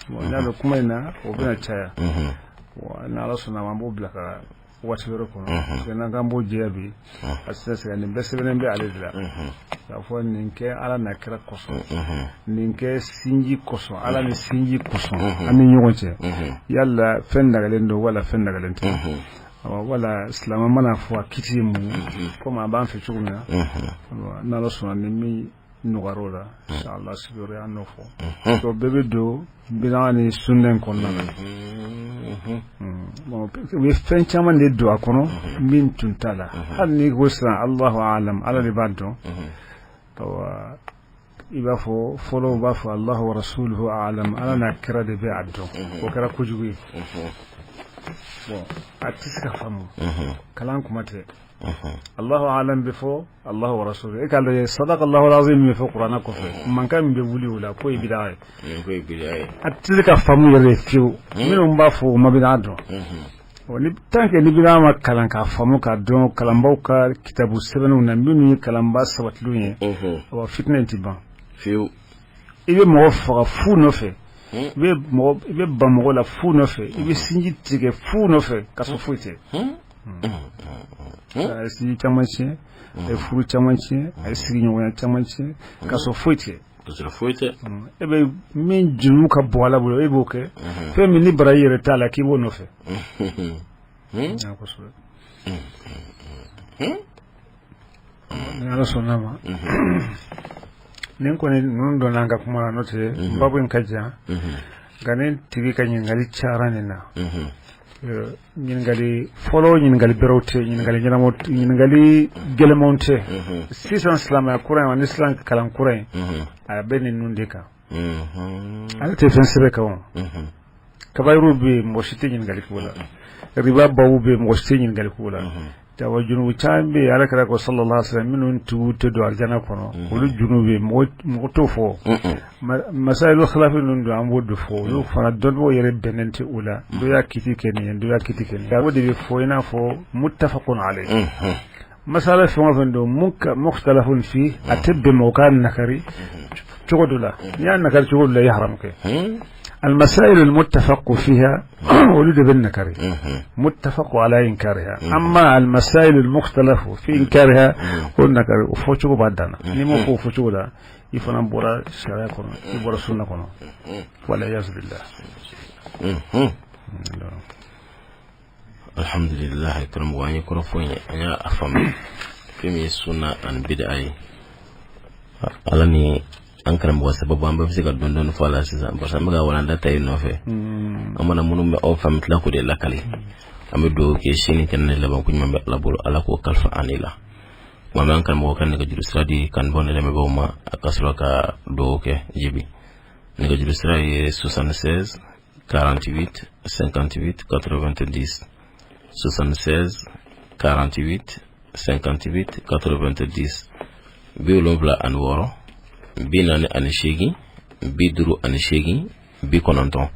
Bon, n y'a dɔn kuma in na, o bɛna caya. Bon, ni ala sɔnna a ma, an b'o bila ka waati wɛrɛ kɔnɔ, parce que n'an k'an b'o jɛya bi, a tɛna se ka nin bɛɛ sɛbɛnnen bɛ ale de la k'a fɔ nin kɛ ala n'a kira kosɔn, nin kɛ sinji kosɔn, ala ni sinji kosɔn an ni ɲɔgɔn cɛ, yala fɛn dagalen don wala fɛn dagalen tɛ, wala silamɛ mana fɔ a kiti ye mun ye, komi a b'an fɛ cogo min na. N'ala sɔnna, ni min nɔgɔyara o la, inshallah, sigiyɔrɔ y'an n'o fɔ. Donc bɛɛ bɛ don bida ni sunna in kɔnɔna na. Bon, u ye fɛn caman de don a kɔnɔ min tun t'a la. Hali n'i ko sisan Allahu alam, ala de b'a dɔn, i b'a fɔ fɔlɔ u b'a fɔ Allahu wa rasuluhu alam, ala n'a kira de bɛ a dɔn. O kɛra kojugu ye. Bon, a tɛ se ka faamu, kalan kuma tɛ. Allahu alam bɛ fɔ, Allahu wa rasuluhu. E k'a lajɛ, sadaqa Allahu alazim min bɛ fɔ kuranɛ kɔfɛ, mankan min bɛ wuli o la k'o ye bida ye. A tɛ se ka faamu yɛrɛ fiyewu. Minnu b'a fɔ, o ma bida dɔn. Ni tant que ni bida ma kalan k'a faamu k'a dɔn kalanbaw ka kitabu sɛbɛnniw na, minnu ye kalanba sabatilenw ye, wa fitinɛ in tɛ ban. Fiyewu. I bɛ mɔgɔ faga fu nɔfɛ, i bɛ ban mɔgɔ la fu nɔfɛ, i bɛ sinji tigɛ fu nɔfɛ, ka sɔrɔ foyi tɛ. A ye sinji caman tiɲɛ, a ye furu caman tiɲɛ, a ye sigiɲɔgɔnya caman tiɲɛ, ka sɔrɔ foyi tɛ. Ka sɔrɔ foyi tɛ. E bɛ min jurumu ka bɔ ala bolo, e b'o kɛ. Fɛn min ni baraji yɛrɛ t'a la, k'i b'o nɔfɛ. Kosɛbɛ. Ni ala sɔnna ma, nin kɔni ninnu donna an ka kuma la, n'o tɛ babu in ka jan. Nka ni tigi ka ɲininkali cayara nin na, ɲininkali fɔlɔ, ɲininkali bɛrɛw tɛ, ɲininkali ɲɛnamaw, ɲininkali gɛlɛmanw tɛ. Sisan silamɛya kura in ani sisan kalan kura in, a bɛ ninnu de kan. Ale tɛ fɛn sɛbɛn kan. O kabayiru bɛ yen, mɔgɔ si tɛ ɲininkali k'o la. Riba baw bɛ yen, mɔgɔ si tɛ ɲininkali k'o la. Tawa junubu caman bɛ yen, ala kira ko sallallahu alaihi wasallam, minnu tigiw tɛ don alijana kɔnɔ, olu junubu bɛ yen, mɔgɔ t'o fɔ. Masayilu khilafi ninnu don, an b'o de fɔ. Olu fana, dɔnnibagaw yɛrɛ bɛnnen tɛ o la. Dɔ y'a kiti kɛ nin ye, dɔ y'a kiti kɛ nin ye. O de bɛ fɔ i n'a fɔ muttafaqun alayhi. Masala fɛn o fɛn don mukhtalafun fi, a tɛ bɛn mɔgɔ k'a nakari. cogo dɔ la, n'i y'a nakari cogo dɔ la, i ye haramu kɛ. المسائل المتفق فيها olu de bɛ nakari متفق على إنكارها، أما المسائل المختلف في إنكارها o nakari o fɔcogo b'a dan na. N'i m'o fɔ o fɔcogo la, i fana bɔra sariya kɔnɔ, i bɔra sunna kɔnɔ, والعياذ بالله. Alhamdulillah, karamɔgɔ, an ye kɔrɔfɔ in ye, an y'a faamu fɛn min ye sunna ani bid'a ye. Ala ni an karamɔgɔ sababu, an bɛɛ bɛ se ka dɔɔni dɔɔni fɔ a la sisan, parce que an bɛ ka walanda ta i nɔfɛ. An mana minnu bɛ aw faamu, tila k'o de lakali. An bɛ dugawu kɛ sini kɛnɛ laban ko ɲuman bɛ Ala bolo, Ala k'o kalifa an la. Kuma bɛ an karamɔgɔ ka nɛgɛjuru sira di kanubaaw ni lamɛnbaaw ma, a ka sɔrɔ ka dugawu kɛ. Jibi, nɛgɛjuru sira ye 76 48 58 90, 76 48 58 90, 76 48 58 90,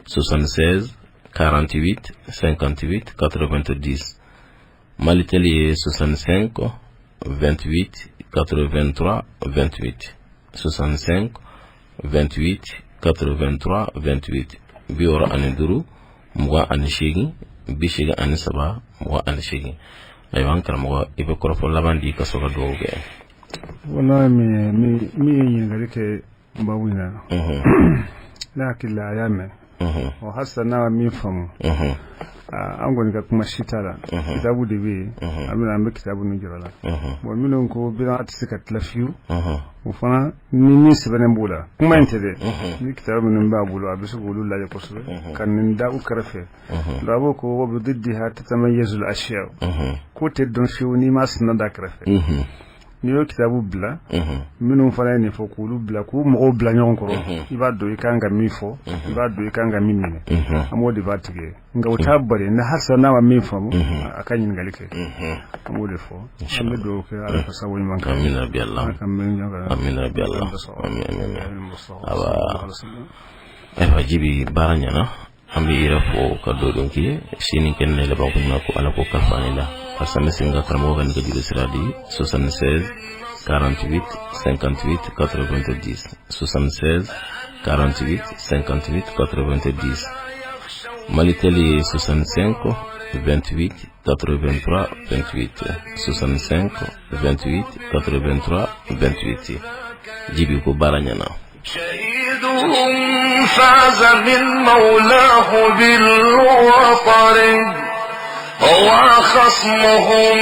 76 48 58 90. Malitel ye 65 28 83 28, 65 28 83 28, 65 28 83 28. Ayiwa, an karamɔgɔ, i bɛ kɔrɔfɔ laban di ka sɔrɔ ka dugawu kɛ. Wala min min ye ɲininkali kɛ babu in na, ne hakili la a y'a mɛn. Ɔ, halisa n'a ma min faamu, an kɔni ka kuma si t'a la, kitabu de bɛ yen, an bɛna an bɛ kitabu ninnu jɔrɔ la. Bon, minnu ko bid'a tɛ se ka tila fiyewu, o fana ni min sɛbɛnnen b'o la, kuma in tɛ dɛ, ni kitabu minnu b'a bolo, a bɛ se k'olu lajɛ kosɛbɛ ka nin da u kɛrɛfɛ. Dɔw ko وبضدها تتميز الأشياء, ko tɛ dɔn fiyewu n'i ma sina da kɛrɛfɛ. N'i y'o kitabu bila, minnu fana ye nin fɔ, k'olu bila, k'u mɔgɔw bila ɲɔgɔn kɔrɔ, i b'a dɔn i kan ka min fɔ, i b'a dɔn i kan ka min minɛ. An b'o de b'a tigɛ, nka o t'a bali ni halisa n'a ma min faamu, a ka ɲininkali kɛ. An b'o de fɔ. An bɛ dugawu kɛ, Ala ka sababu ɲuman kɛ. Amin rabbi Allah. Amin rabbi Allah. Amin, amin. Awa, ayiwa Jibi, baara ɲɛna. An bɛ i yɛrɛ fo ka dɔ k'i ye sini kɛnɛ laban ko ɲuman ko Ala ko kalifa ne la. Halisa n bɛ segin ka karamɔgɔ ka nɛgɛjuru sira di: 76 48 58 90, 76 48 58 90. Malitel ye 65 28 83 28, 65 28 83 28. Jibi ko baara ɲɛna. شهيدهم فاز من مولاه بالوطر وخصمهم.